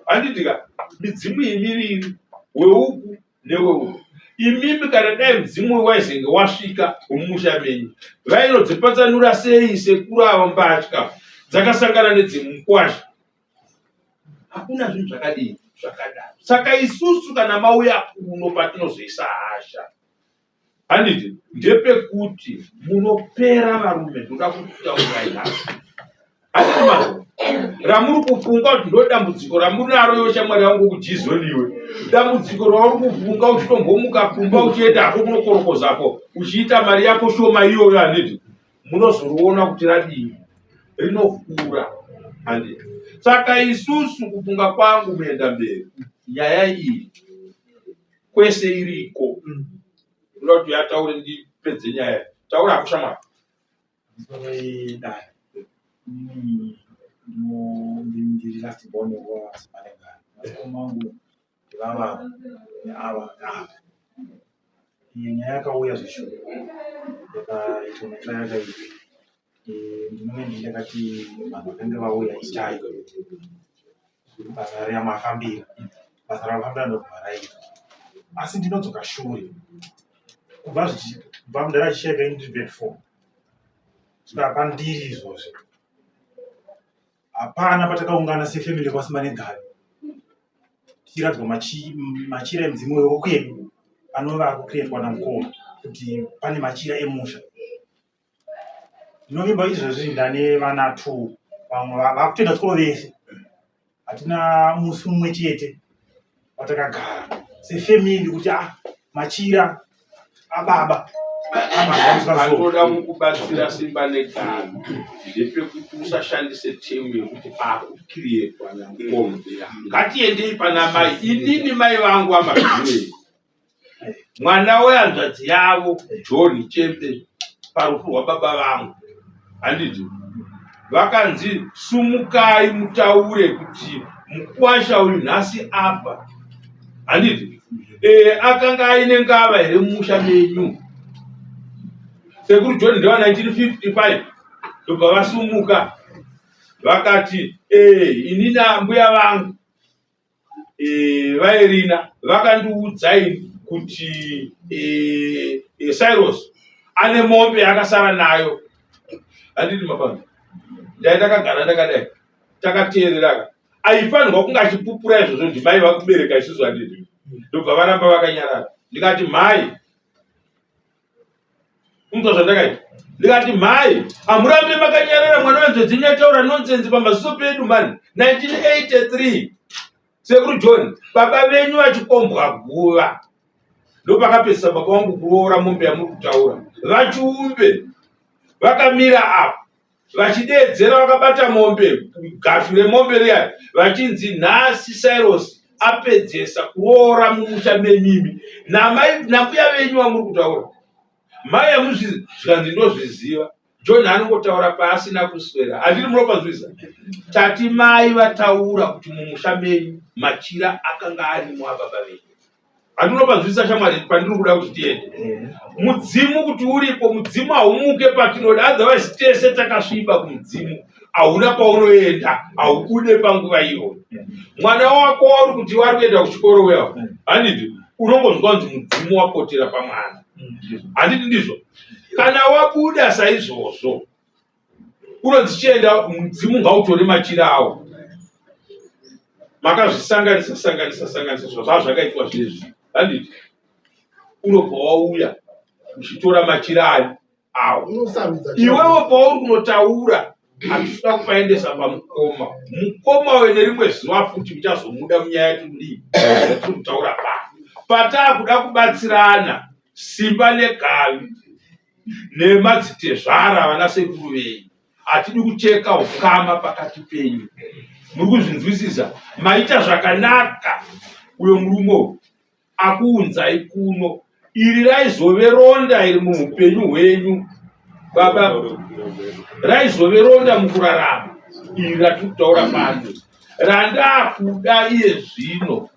handiti ka midzimu iyi miviri weuku neweuku imimi kana dai mudzimu uyu waizenge wasvika wemumusha menyu vainodzipatsanura sei sekuru avo mbatya dzakasangana nedzemukwasha hakuna zvinhu zvakadii zvakadaro saka isusu kana mauya kuno patinozoisa hasha handiti ndepekuti munopera varume ndoda kutaurai nhasi handiti mazvo ramuri kufunga kuti ndo dambudziko ramunaro iwe shamwari yangu kujizoniwe dambudziko rauri kufunga uchitombomuka kumba uchienda hako kunokorokozako uchiita mari yako shoma iyoyo handiti munozoriona kuti radii rinokura handiti saka isusu kufunga kwangu muenda mberi nyaya iyi kwese iriko ndoda kuti uyataure ndipedze nyaya taura hako shamwari Dai ndiri last born wasimanengana vasikoma vangu ndivava neava neava iyi nyaya yakauya zveshuwa yakaitwa maitiro ayakaitwa ndinove ndini ndakati vanhu vakange vauya itai basa riya mafambira basa ramafambira ndokubva raitwa asi ndinodzoka shure kubva kubva mudhara achishaika ini ndiri grade four kusvika pandiri izvozvi hapana patakaungana sefamily kwaSimbanegavi tichiratidzwa machira emudzimu wekwedu anova ari kucreatwa namukoma kuti pane machira emusha ndinovimba izvozvi ndane vana two vamwe vakutoenda chikoro vese hatina musi mumwe chete watakagara sefamily kuti ah machira ababa Panoda mukubatsira simba negano ndepekuti usashandise temu yekuti pakukiriyetwa namukoma. Ngatiendei pana mai. Inini mai vangu amazvirei. Mwana wehanzvadzi yavo John Chembe parufu rwababa vangu handiti vakanzi sumukai mutaure kuti mukwasha uyu nhasi afa handiti e, akanga aine ngava here mumusha menyu sekuru John ndewa 1955 ndobva vasumuka vakati e, inini ambuya vangu e, vaErina vakandiudza ini kuti e, e, Cyrus ane mombe yaakasara nayo handiti mapano ndai takagara ndakadai takateereraka aifanirwa kunge achipupura izvozvo ndimai vakubereka isusu handiti ndobva varamba vakanyarara ndikati mhai Unzwa zvandakaita? Ndikati mhai, hamurambe makanyarara mwana wenzwe dzenyu ataura nonsense pamaziso pedu mani. 1983. Sekuru John, baba venyu vachikombwa guva ndopakapedzisa baba vangu kuroora mombe yamuri kutaura. VaChiumbe vakamira apo vachideedzera vakabata mombe, gashu remombe riya, vachinzi nhasi Cyrus apedzesa kuroora mumusha menyimi namai nambuya venyu vamuri kutaura. Mai amuzvizi zvikanzi ndozviziva. John anongotaura paasina kuswera. Handiri munopanzwisa? Tati mai vataura kuti mumusha menyu machira akanga arimo ababa venyu. Handiri munopanzwisa shamwari pandiri kuda kuti tiende. Mudzimu kuti uripo, mudzimu haumuke patinoda otherwise tese takasviba kumudzimu. Hauna paunoenda, haubude panguva iyoyo. Mwana wako wauri kuti wari kuenda kuchikoro uya, handiti unongonzwa kunzi mudzimu wapotera pamwana. Handiti ndizvo? Kana wabuda saizvozvo unonzi chienda mudzimu ngautore machira awo. Makazvisanganisa sanganisa sanganisa zvazvaa zvakaitwa zvezvi, handiti? Unobva wauya uchitora machira ayo awo. Iwewe pauri kunotaura hatisi kuda kupaendesa pamukoma. Mukoma uyo nerimwe zuva futi muchazomuda munyaya yatiri kudii yatiri kutaura pano. Pataakuda kubatsirana simba negavi nemadzitezvara vana sekuru venyu hatidi kucheka ukama pakati penyu muri kuzvinzwisisa maita zvakanaka uyo murume uyu akuunzai kuno iri raizove ronda iri muupenyu hwenyu baba raizove ronda mukurarama iri ratiri kutaura pano randakuda iye zvino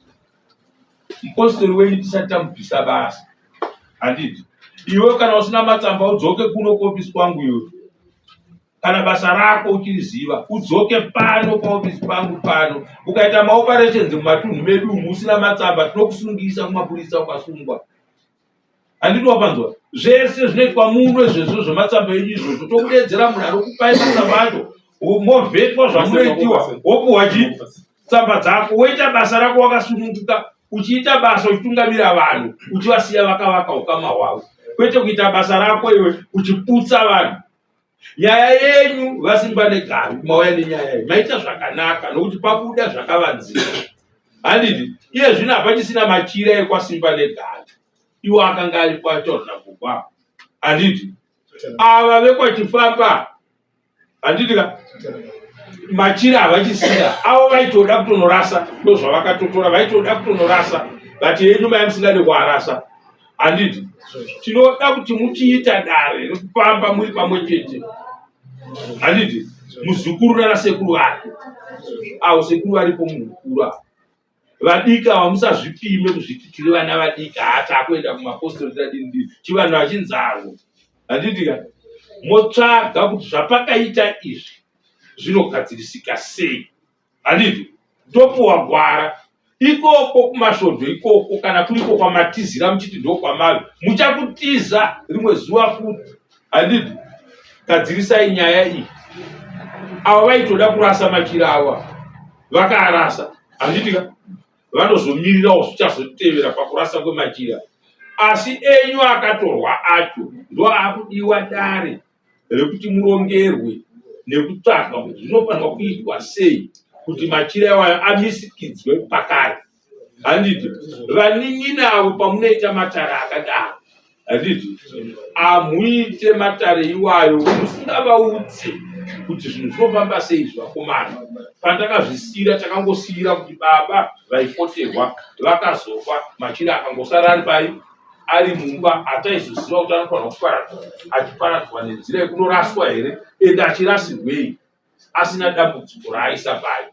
Mupostori wenyu tisati tamubvisa basa. Handiti? Iwe kana usina matsamba udzoke kuno kuofisi kwangu iwe. Kana basa rako uchiriziva, udzoke pano paofisi pangu pano. Ukaita maoperations mumatunhu medu umu usina matsamba tinokusungisa kumapurisa ukasungwa. Handiti wapanzwa? Zvese zvinoitwa muno izvezvo zvematsamba enyu izvozvo tokudeedzera munhu anokupai matsamba acho movhetwa zvamunoitiwa wopuhwa chii tsamba dzako woita basa rako wakasununguka uchiita basa uchitungamira vanhu uchivasiya vakavaka ukama hwavo kwete kuita basa rako iwe uchiputsa vanhu nyaya yenyu vasimba negavi mauya nenyaya iyi maita zvakanaka nokuti pabuda zvakavanzika handiti iye zvino hapachisina machira ekwasimba negavi iwo akanga ari kwacho nagogo handiti ava vekwachifamba handiti ka machira havachisina avo vaitoda kutonorasa ndozvavakatotora vaitoda kutonorasa but yenyu mai musingade kuarasa handiti tinoda kuti muchiita dare rekufamba muri pamwe chete handiti muzukuru nana sekuru vake avo sekuru varipo munhu mukuru avo vadiki ava musazvipime kuzviti tiri vana vadiki haa takuenda kumapostori tadini dini chivanhu hachinzarwo handiti ka motsvaga kuti zvapakaita izvi zvinogadzirisika sei handiti topuwa gwara ikoko kumasvondo ikoko kana kuriko kwamatizira muchiti ndokwamave muchakutiza rimwe zuva futi handiti gadzirisai nyaya iyi avo vaitoda kurasa machira avo vakaarasa handiti ka vanozomirirawo zvichazotevera pakurasa kwemachira asi enyu akatorwa acho ndo akudiwa dare rekuti murongerwe nekutsvaga kuti zvinofanirwa kuitwa sei kuti machira iwayo amisikidzwe pakare handiti vanin'ina avo pamunoita matare akadaro handiti hamuite matare iwayo musingavaudze kuti zvinhu zvinofamba sei izvi vakomana pandakazvisiira takangosiira kuti baba vaipoterwa vakazofa machira akangosara ari pai ari mumba hataizoziva kuti anofanirwa kuparadzwa achiparadzwa nenzira yekunoraswa here ende achirasirwei asina dambudziko raaisa pai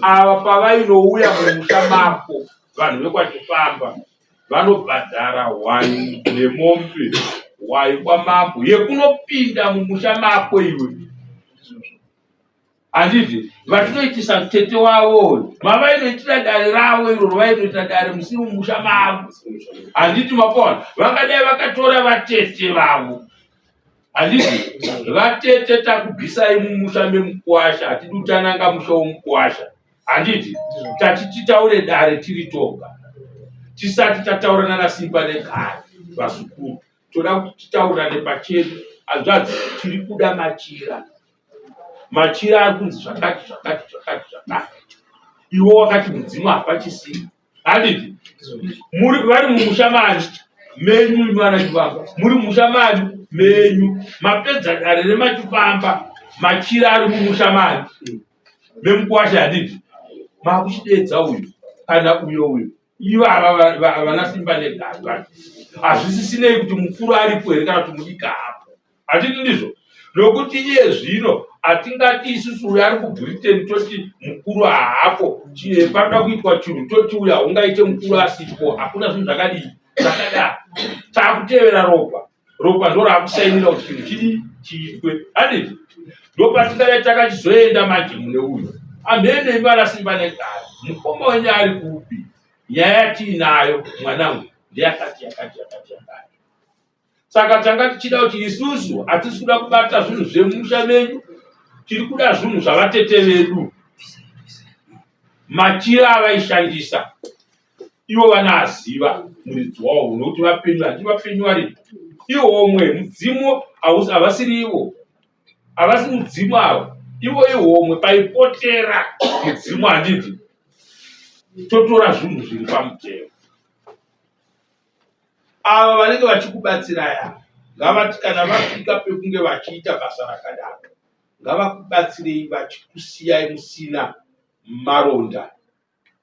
ava pavainouya mumusha mako vanhu vekwachifamba vanobhadhara hwai nemombe hwai kwamambo yekunopinda mumusha mako iwe handiti vatinoitisa tete wavo mavainoitira dare ravo iroro vainoita dare musiri mumusha mavo handiti mapona vangadai vakatora vatete vavo handiti vatete takubvisai mumusha memukwasha hatidi kutananga musha womukwasha handiti tati titaure dare tiri toga tisati tataura nana simba negare vazukuru toda kuti titaurirane pachedu hanzvadzi tiri kuda machira machira ari kunzi zvakati zvakati zvakati zvakati. Iwe wakati mudzimu hapachisina. Handiti? Muri vari mumusha mani menyu imi vana Chifamba. Muri mumusha mani menyu. Mapedza dare remaChifamba machira ari mumusha mani memukwasha handiti? Makuchidedza uyu kana uyo uyo. Ivava vana Simba negavi vacho. Hazvisisinei kuti mukuru aripo here kana kuti mudiki haapo. Handiti ndizvo? Nokuti iye zvino hatingati isusu uyo ari kuBritain toti mukuru haapo, panoda kuitwa chinhu toti uyo haungaite mukuru asipo. Hakuna zvinhu zvakadii zvakadaro. Taakutevera ropa, ropa ndorakusainira kuti chinhu chidii chiitwe, handiti? Ndopatingadai takachizoenda manje mune uyu amhene imi vana Simba negari, mukoma wenyu ari kupi? Nyaya yatiinayo mwanangu ndeyakati yakati yakati yakati. Saka tanga tichida kuti isusu hatisi kuda kubata zvinhu zvemusha menyu, tiri kuda zvinhu zvavatete vedu, machira avaishandisa ivo vanoaziva muridzi wawo nokuti vapenyu, handiti vapenyu varipo. Ihomwe mudzimu havasiri ivo, havasi mudzimu ava, ivo ihomwe paipotera mudzimu, handiti totora zvinhu zviri pamutemo. Ava vanenge vachikubatsirai ava ngavati kana vasvika pekunge vachiita basa rakadaro ngavakubatsirei vachikusiyai musina maronda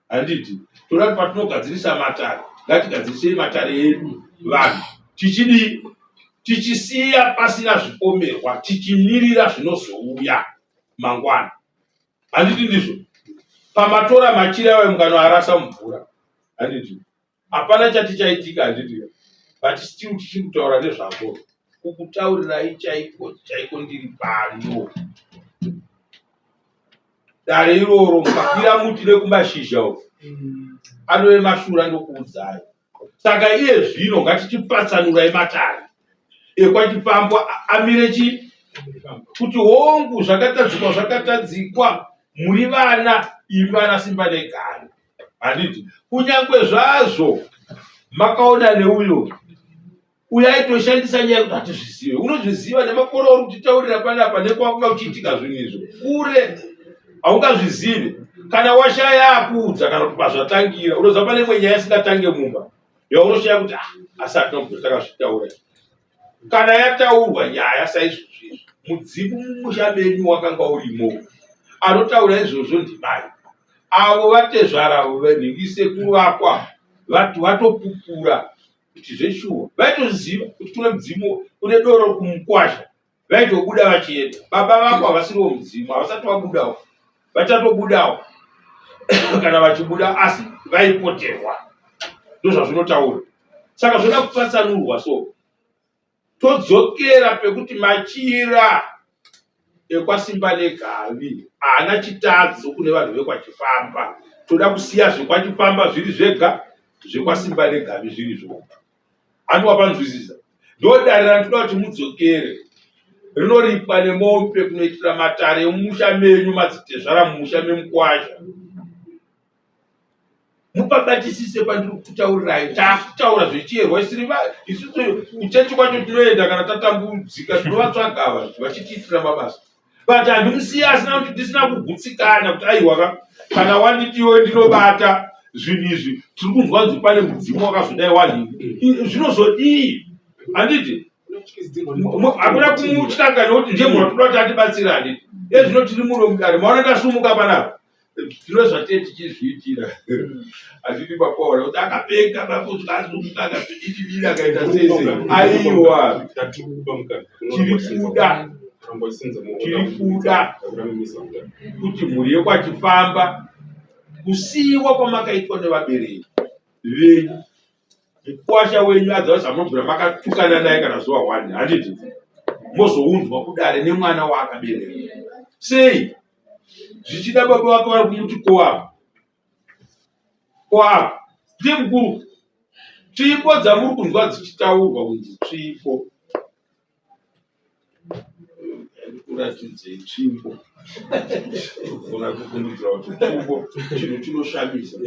handiti toda kuti patinogadzirisa matare ngatigadzirisei matare edu vanhu tichidii tichisiya pasina zvipomerwa tichimirira zvinozouya mangwana handiti ndizvo pamatora machira ayo mukanoarasa mumvura handiti Hapana chati chaitika handiti but still tichiri kutaura nezvako kukutaurirai chaiko chaiko ndiri pano dare iroro mukakwira muti nekumashizha uko anove mashura ndokuudzai saka iye zvino ngatichipatsanurai matare ekwachipambwa amire chi kuti hongu zvakatadzikwa zvakatadzikwa muri vana imi vana simba negare Handiti kunyange zvazvo makaona neuyo uyo aitoshandisa nyaya yekuti hatizvizive unozviziva nemakore auri kutitaurira panapa nekwanga uchiitika zvinhu izvo kure haungazvizive kana washaya akuudza kana kuti pazvatangira unoziva pane imwe nyaya isingatange mumba yaunoshaya kuti ah, asi hatina kubvira takazvitaura Kana yataurwa nyaya saizvozvo izvi, mudzimu mumusha menyu wakanga urimo. Anotaura izvozvo ndimai. Avo vatezvara venhingi sekuru vako ava vati vatopupura kuti zveshuwa vaitozviziva kuti kune mudzimu kune doro kumukwasha vaitobuda vachienda. Baba vako havasiriwo mudzimu havasati vabudawo vachatobudawo kana vachibuda asi vaipoterwa ndozvazvinotaura. Saka zvoda kupatsanurwa so todzokera pekuti machira ekwaSimba negavi haana chitadzo kune vanhu vekwaChifamba. Toda kusiya zvekwaChifamba zviri zvega, zvekwaSimba negavi zviri zvoga. Handi wapanzwisisa? Ndodare randinoda kuti mudzokere rinoripwa nemombe kunoitira matare emumusha menyu madzitezvara mumusha memukwasha. Mupabatisise pandiri kutaurirai takutaura zvechiyerwa isiri isusu kuchechi kwacho tinoenda kana tatambudzika tinovatsvaga ava vachitiitira mabasa but handimusiye asina kuti ndisina kugutsikana kuti aiwa ka kana wanditi iwe ndinobata zvinhu izvi tiri kunzwa kunzi pane mudzimu wakazodai wanhingi zvinozodii handiti hakuna kumutyanga nokuti ndiye munhu watoda kuti atibatsire handiti ezvino tiri muno mudare maona ndasumuka panapa Tino zvatee tichizviitira hazvidi papaura kuti akapenga bakuzvazunga akazvidididira akaita sei sei aiwa tiri kuda tiri kuda kuti mhuri yekwachifamba kusiiwa kwamakaitwa nevabereki venyu mukwasha wenyu adzava zvamunobvira makatukana naye kana zuva one handiti mozounzwa kudare nemwana waakabereka sei zvichida baba vake vari kumuti koapa koapa ndiye mukuru tsvimbo dzamuri kunzwa dzichitaurwa kunzi tsvimbo Kuratidzei tsvimbo kugona kufungidzira kuti tsvimbo chinhu chinoshamisa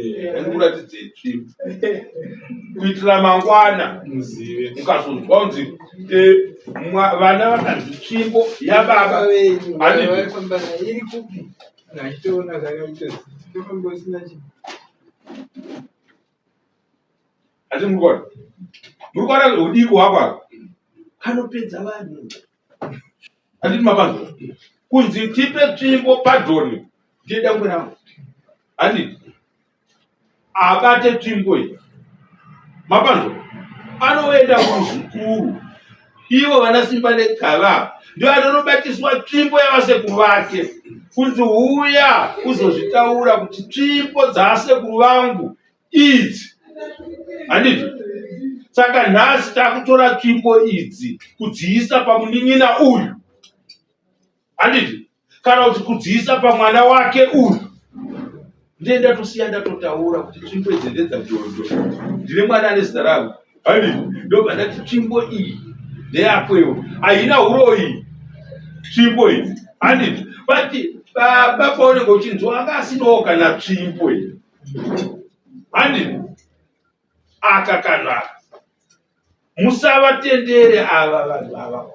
ndikuratidzei tsvimbo kuitira mangwana muzive mukazonzwa kunzi eh, Vana vakanzi tsvimbo yababa. Handiti? Vaifamba nayo iri kupi? Achitoona zvakaita. Tofamba usina chinhu. Hati muri kuona? Muri kuona udiki hwako aka? Kanopedza vanhu. Handiti mapanzwa? Kunzi tipe tsvimbo padhoni ndiye dangwe rangu. Handiti? Abate tsvimbo iyi. Mapanzwa? Anoenda kuzukuru. Ivo vana Simba negava ndio anonobatiswa tsvimbo yavasekuru vake. Kunzi huya uzozvitaura kuti tsvimbo dzasekuru vangu idzi. Handiti? Saka nhasi takutora tsvimbo idzi kudziisa pamunin'ina uyu. Handiti? Kana kuti kudziisa pamwana wake uyu. Ndiye ndatosiya ndatotaura kuti tsvimbo idzi ndedzaJojo. Ndine mwana ane zita rangu. Handiti? Ndobva ndati tsvimbo iyi ndeyako iwe. Haina uroyi tsvimbo iyi. Handiti? But baba paunenge uchinzwa anga asinawo kana tsvimbo iyi. Handiti? Aka kanhu aka. Musavatendere ava vanhu ava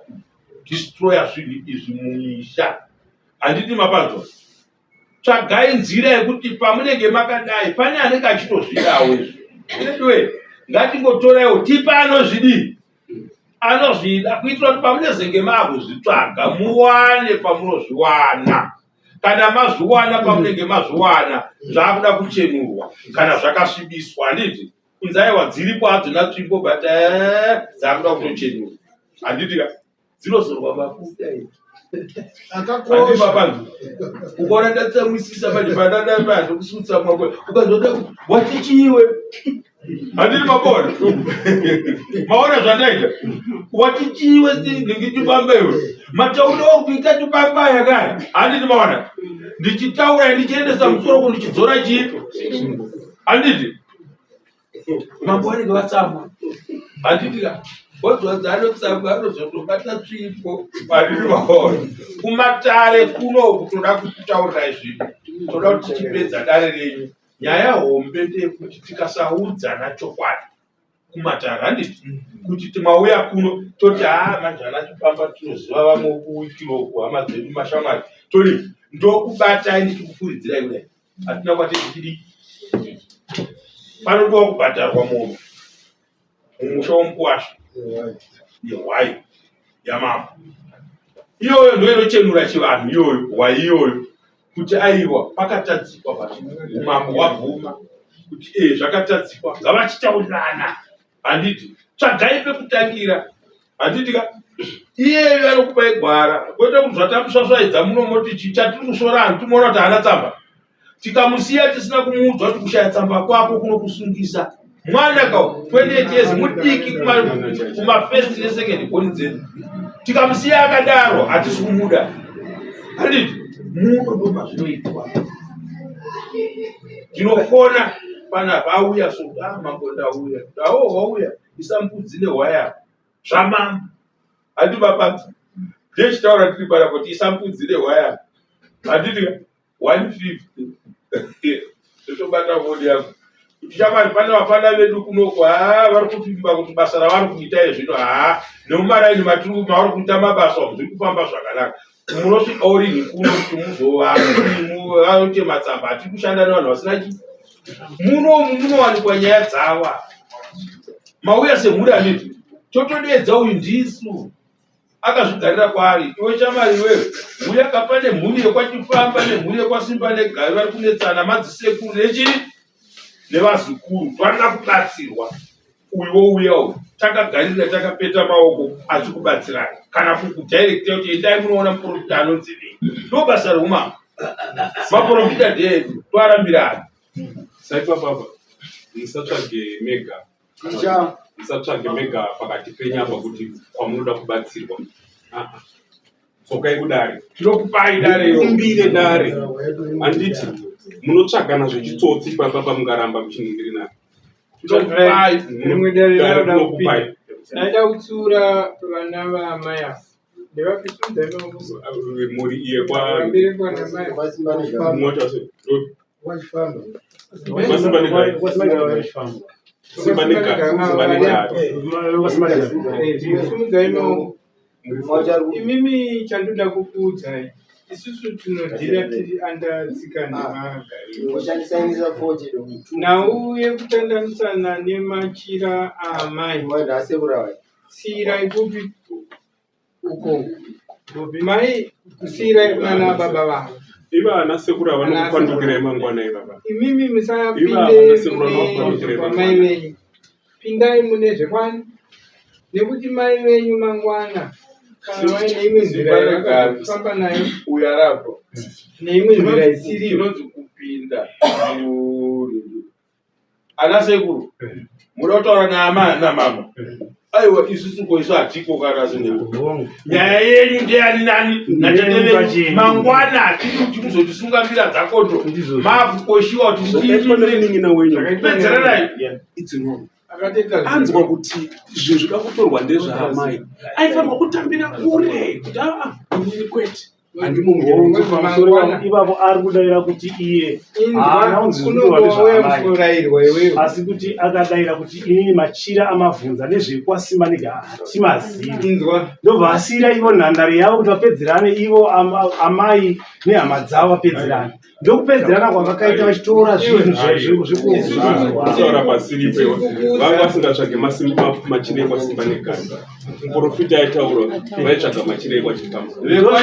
kudestroya zvinhu izvi mumisha. Handiti mapanzwa? Tsvagai nzira yekuti pamunenge makadai pane anenge achitozvidawo izvi. Anyway, ngatingotoraiwo tipe anozvidii anozvida kuitira kuti pamunezenge maakuzvitsvaga muwane pamunozviwana. Kana mazviwana pamunenge mazviwana zvakuda kuchenurwa kana zvakasvibiswa, handiti? Kunzi aiwa dziripo hadzina tsvimbo but dzakuda kutochenurwa, handiti ka? Dzinozorwa mafuta idzi. Akakosha. Panzi ukaona ndatsamwisisa manje pandandaakusutsa mwako ukazoda wati chiiwe handiti mabona maona zvandaita wati chiiwe ndingi chibamba iwe matauriro okuita chibamba yakaya handiti maona ndichitaura ndichiendesa musoro kundichidzora chii handiti mambo vanenge vatsamwa handiti ka wadzwadza anotsamwa anozotobata tsvimbo handiti maona kumatare kuno kutoda kutaurira izvi toda kuti tichipedza dare renyu nyaya hombe ndeyekuti tikasaudzana chokwadi kumatare handiti kuti timauya kuno toti haa manje ana chipamba tinoziva vamwe kuwikiro kuhama dzedu mashamwari tori ndokubatai ndichikufuridzirai kudai hatina kwati tichidii panodiwa kubhadharwa mombe mumusha womukuwasha nehwai yamambo iyoyo ndo inochenura chivanhu iyoyo hwai iyoyo kuti aiwa pakatadzikwa pati umambo hwabvuma kuti e zvakatadzikwa ngavachitaurirana handiti tsvagai pekutangira handiti ka iyeyo anokupai gwara kwete kuti zvatamusvasvaidza muno moti chi chatiri kusvora hanhu timoona kuti haana tsamba tikamusiya tisina kumuudza kuti kushaya tsamba kwako kunokusungisa mwana ka 28 years mudiki kumafirst nesecond boni dzedu tikamusiya akadaro hatisi kumuda handiti muno ndo mazvinoitwa tinofona panapa auya so ah, mambo ndauya awo wauya isa mbudzi nehwaya zvamambo handiti mapanzi ndechitaura tiri panapa kuti isa mbudzi nehwaya handiti 150 ndotobata foni yangu kuti shamwari pane vafana vedu kunoko haa vari kupimba kuti basa ravari kuita izvino haa nemumaraini matiri mavari kuita mabasa umu zviri kufamba zvakanaka munosvikawo rinhi kuno kuti muzovaite matsamba hatiri kushanda nevanhu vasina chi munomu munowanikwa nyaya dzavo mauya semhuri aniti totodeedza uyu ndisu akazvigarira kwaari iwe chamari iwewe uya kapa nemhuri yekwachifamba nemhuri yekwasimba negavi vari kunetsana madzisekuru nechii nevazukuru varida kubatsirwa uyu wouya uyu takagarira takapeta maoko achikubatsirai kana kukudirecta kuti endai munoona muprofita anonzi nei ndo basa reumambo maprofita ndeedu toarambirani Saipapapa musatsvage mega musatsvage mega pakati penyu apa kuti kwamunoda kubatsirwa. Ah, ah. Tsokai kudare tinokupai dare iro mukumbire dare handiti munotsvagana zvechitsotsi ipapapa mungaramba muchiningirina tinokupai Rimwe dare Dare rinoda tinokupai. kupinda. Ndaida kutsiura vana vaamai ava. Ndevapisudzai maoko. Mhuri iye kwa Vaberekwa namai. mota se Wachifamba. Kwasimba negai. Simba negai. Simba negai. Sumudzai maoko. Imimi chandoda kukuudzai isusu tinodhira tiri anda tsika nemagariro. Nhau yekutandanisana nemachira aamai siyirai kupi uko mai kusiyirai kunana baba vavo. Iva ana sekuru ava vanokupandukirai mangwana ivava. Imimi Iva musapinde ana sekuru vanokupandukirai mune kwamai mangwana. venyu, pindai mune zvekwani nekuti mai venyu mangwana kana vaine imwe nzira Simba regavi. yavakafamba nayo Uyo arapo. neimwe nzira isiriyo. Chinonzi kupinda mu- ana sekuru muda kutaura naama namama aiwa isusu ko isu hatiko kana sekuru nyaya yenyu ndeyani nani natete venyu mangwana hatidi kuti muzotisungamira dzakondo maakukoshiwa kuti Zvakaitwa nemunin'ina wenyu. pedzeranai It's wrong. Akatoita Anzwa kuti zvinhu zvida kutorwa ndezvaamai, aifanirwa kutambira kure kuti aa inini kwete handimo Hongu, munyaya. pamusoro Mangwana. ipapo ari kudaira kuti iye haana Inzwa kunzi zvikutorwa unongouya ndezvaamai musorayirwa iwewe. asi kuti akadaira kuti inini machira amavhunza nezvekwasimba nega hatimazivi Inzwa ndobva asiyira ivo nhandare yavo kuti vapedzerane ivo amai nehama dzavo vapedzerane ndokupedzerana kwavakaita vachitora zvinhu zvekuzvizwa Kutaura pasiripo iwe. Vanga vasingatsvage machira ekwasimba negavi. Muprofita aitaura vaitsvaga machira ekwachifamba.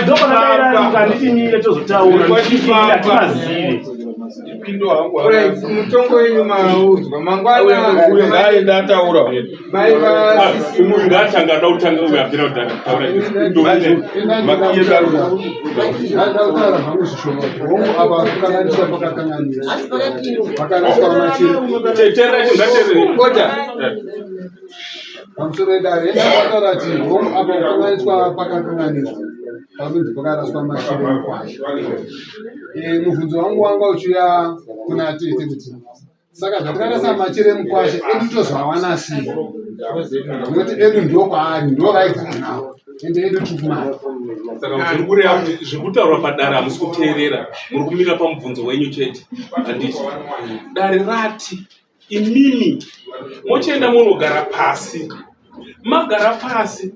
ndopanadaira mukanditi mire tozotaura ndichiti hatimazivi Pindo hangu Alright, mutongo wenyu maudzwa mangwana uyo ngaaende ataura mai vasisi Uyu ngaatanga ada kutanga uyu abvira kudhara kutaura. Ndada kutaura zvangu zvishoma kuti hongu apa kukanganiswa pakakanganiswa pakaraswa machira Oda. pamusoro edare endakataura kuti hongu apa kukanganiswa pakakanganiswa panonzi pakaraswa machira mukwasha. Mubvunzo wangu wanga uchiuya kuna tete kuti saka zvatakarasa machira emukwasha edu tozoawana sei nekuti edu ndo kwaari ndo vaigara nawo ende edu tiri kumari. Saka zviri kureva kuti zviri kutaurwa padare hamusi kuteerera, muri kumira pamubvunzo wenyu chete. Handiti dare rati imimi mochienda munogara pasi, magara pasi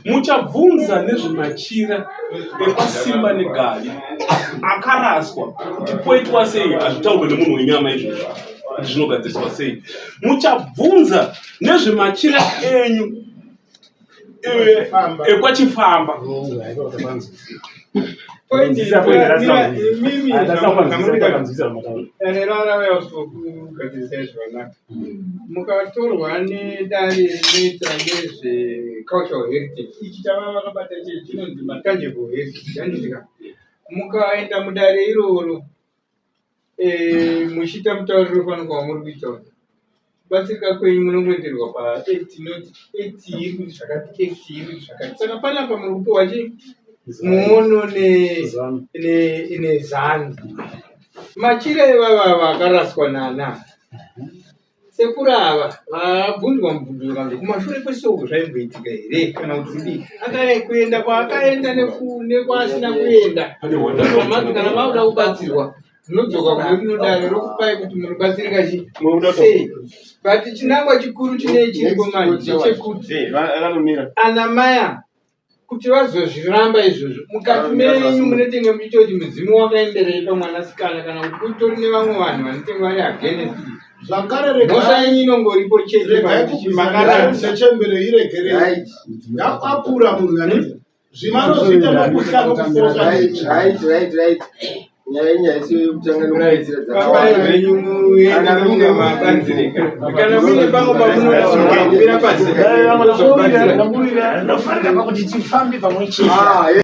muchabvunza nezvemachira ekwasimba negavi akaraswa kuti poitwa sei. Hazvitaurwe nemunhu wenyama izvozvo kuti zvinogadziriswa sei. Muchabvunza nezvemachira enyu ekwachifamba. Point imimi dare rarauya kuzokugadzirisai zvakanaka. Mukatorwa nedare rinoita nezvecultural heritage, ichi chava vakabata chii chinonzi matangible heritage, handiti ka? Mukaenda mudare iroro muchiita mutauriro fanirwa wamuri kuita uyu, kubatsirika kwenyu munongoenderwa paact inoti act iri kuti zvakati, act iri kuti zvakati. Saka panapa muri kupiwa chi muono nezano. Machira ivava akaraswa nana sekuru ava vabvunzwa mubvunzo ukanzi kumashure kwesoko zvaimboitika here kana kuti kudii, akare kuenda kwaakaenda nekwaasina kuenda. Kana kana makuda kubatsirwa munodzoka kune rino dare rokupai kuti munobatsirika chi sei. But chinangwa chikuru chinei chiripo manje ndechekuti ana maya kuti vazozviramba izvozvo mukati menyu munotenge muchiita kuti mudzimu wakaenderei pamwanasikana kana kuti kutori nevamwe vanhu vanotenge vari against. Zvakare Mhosva yenyu inongoripo chete regai pakuti makarambisa. sechembere iregerei yakakura munhu anenge zvimanozviita nokutya nokufosa. Right, right, right. Nyaya yenyu haisi yekutanga nekupedzisira Fambai dzakawanda. zvenyu muende munge mabatsirika. Kana muine pamwe pamunoda kumira pasi. Ndafarira pakuti tifambe pamwe chete. Ah,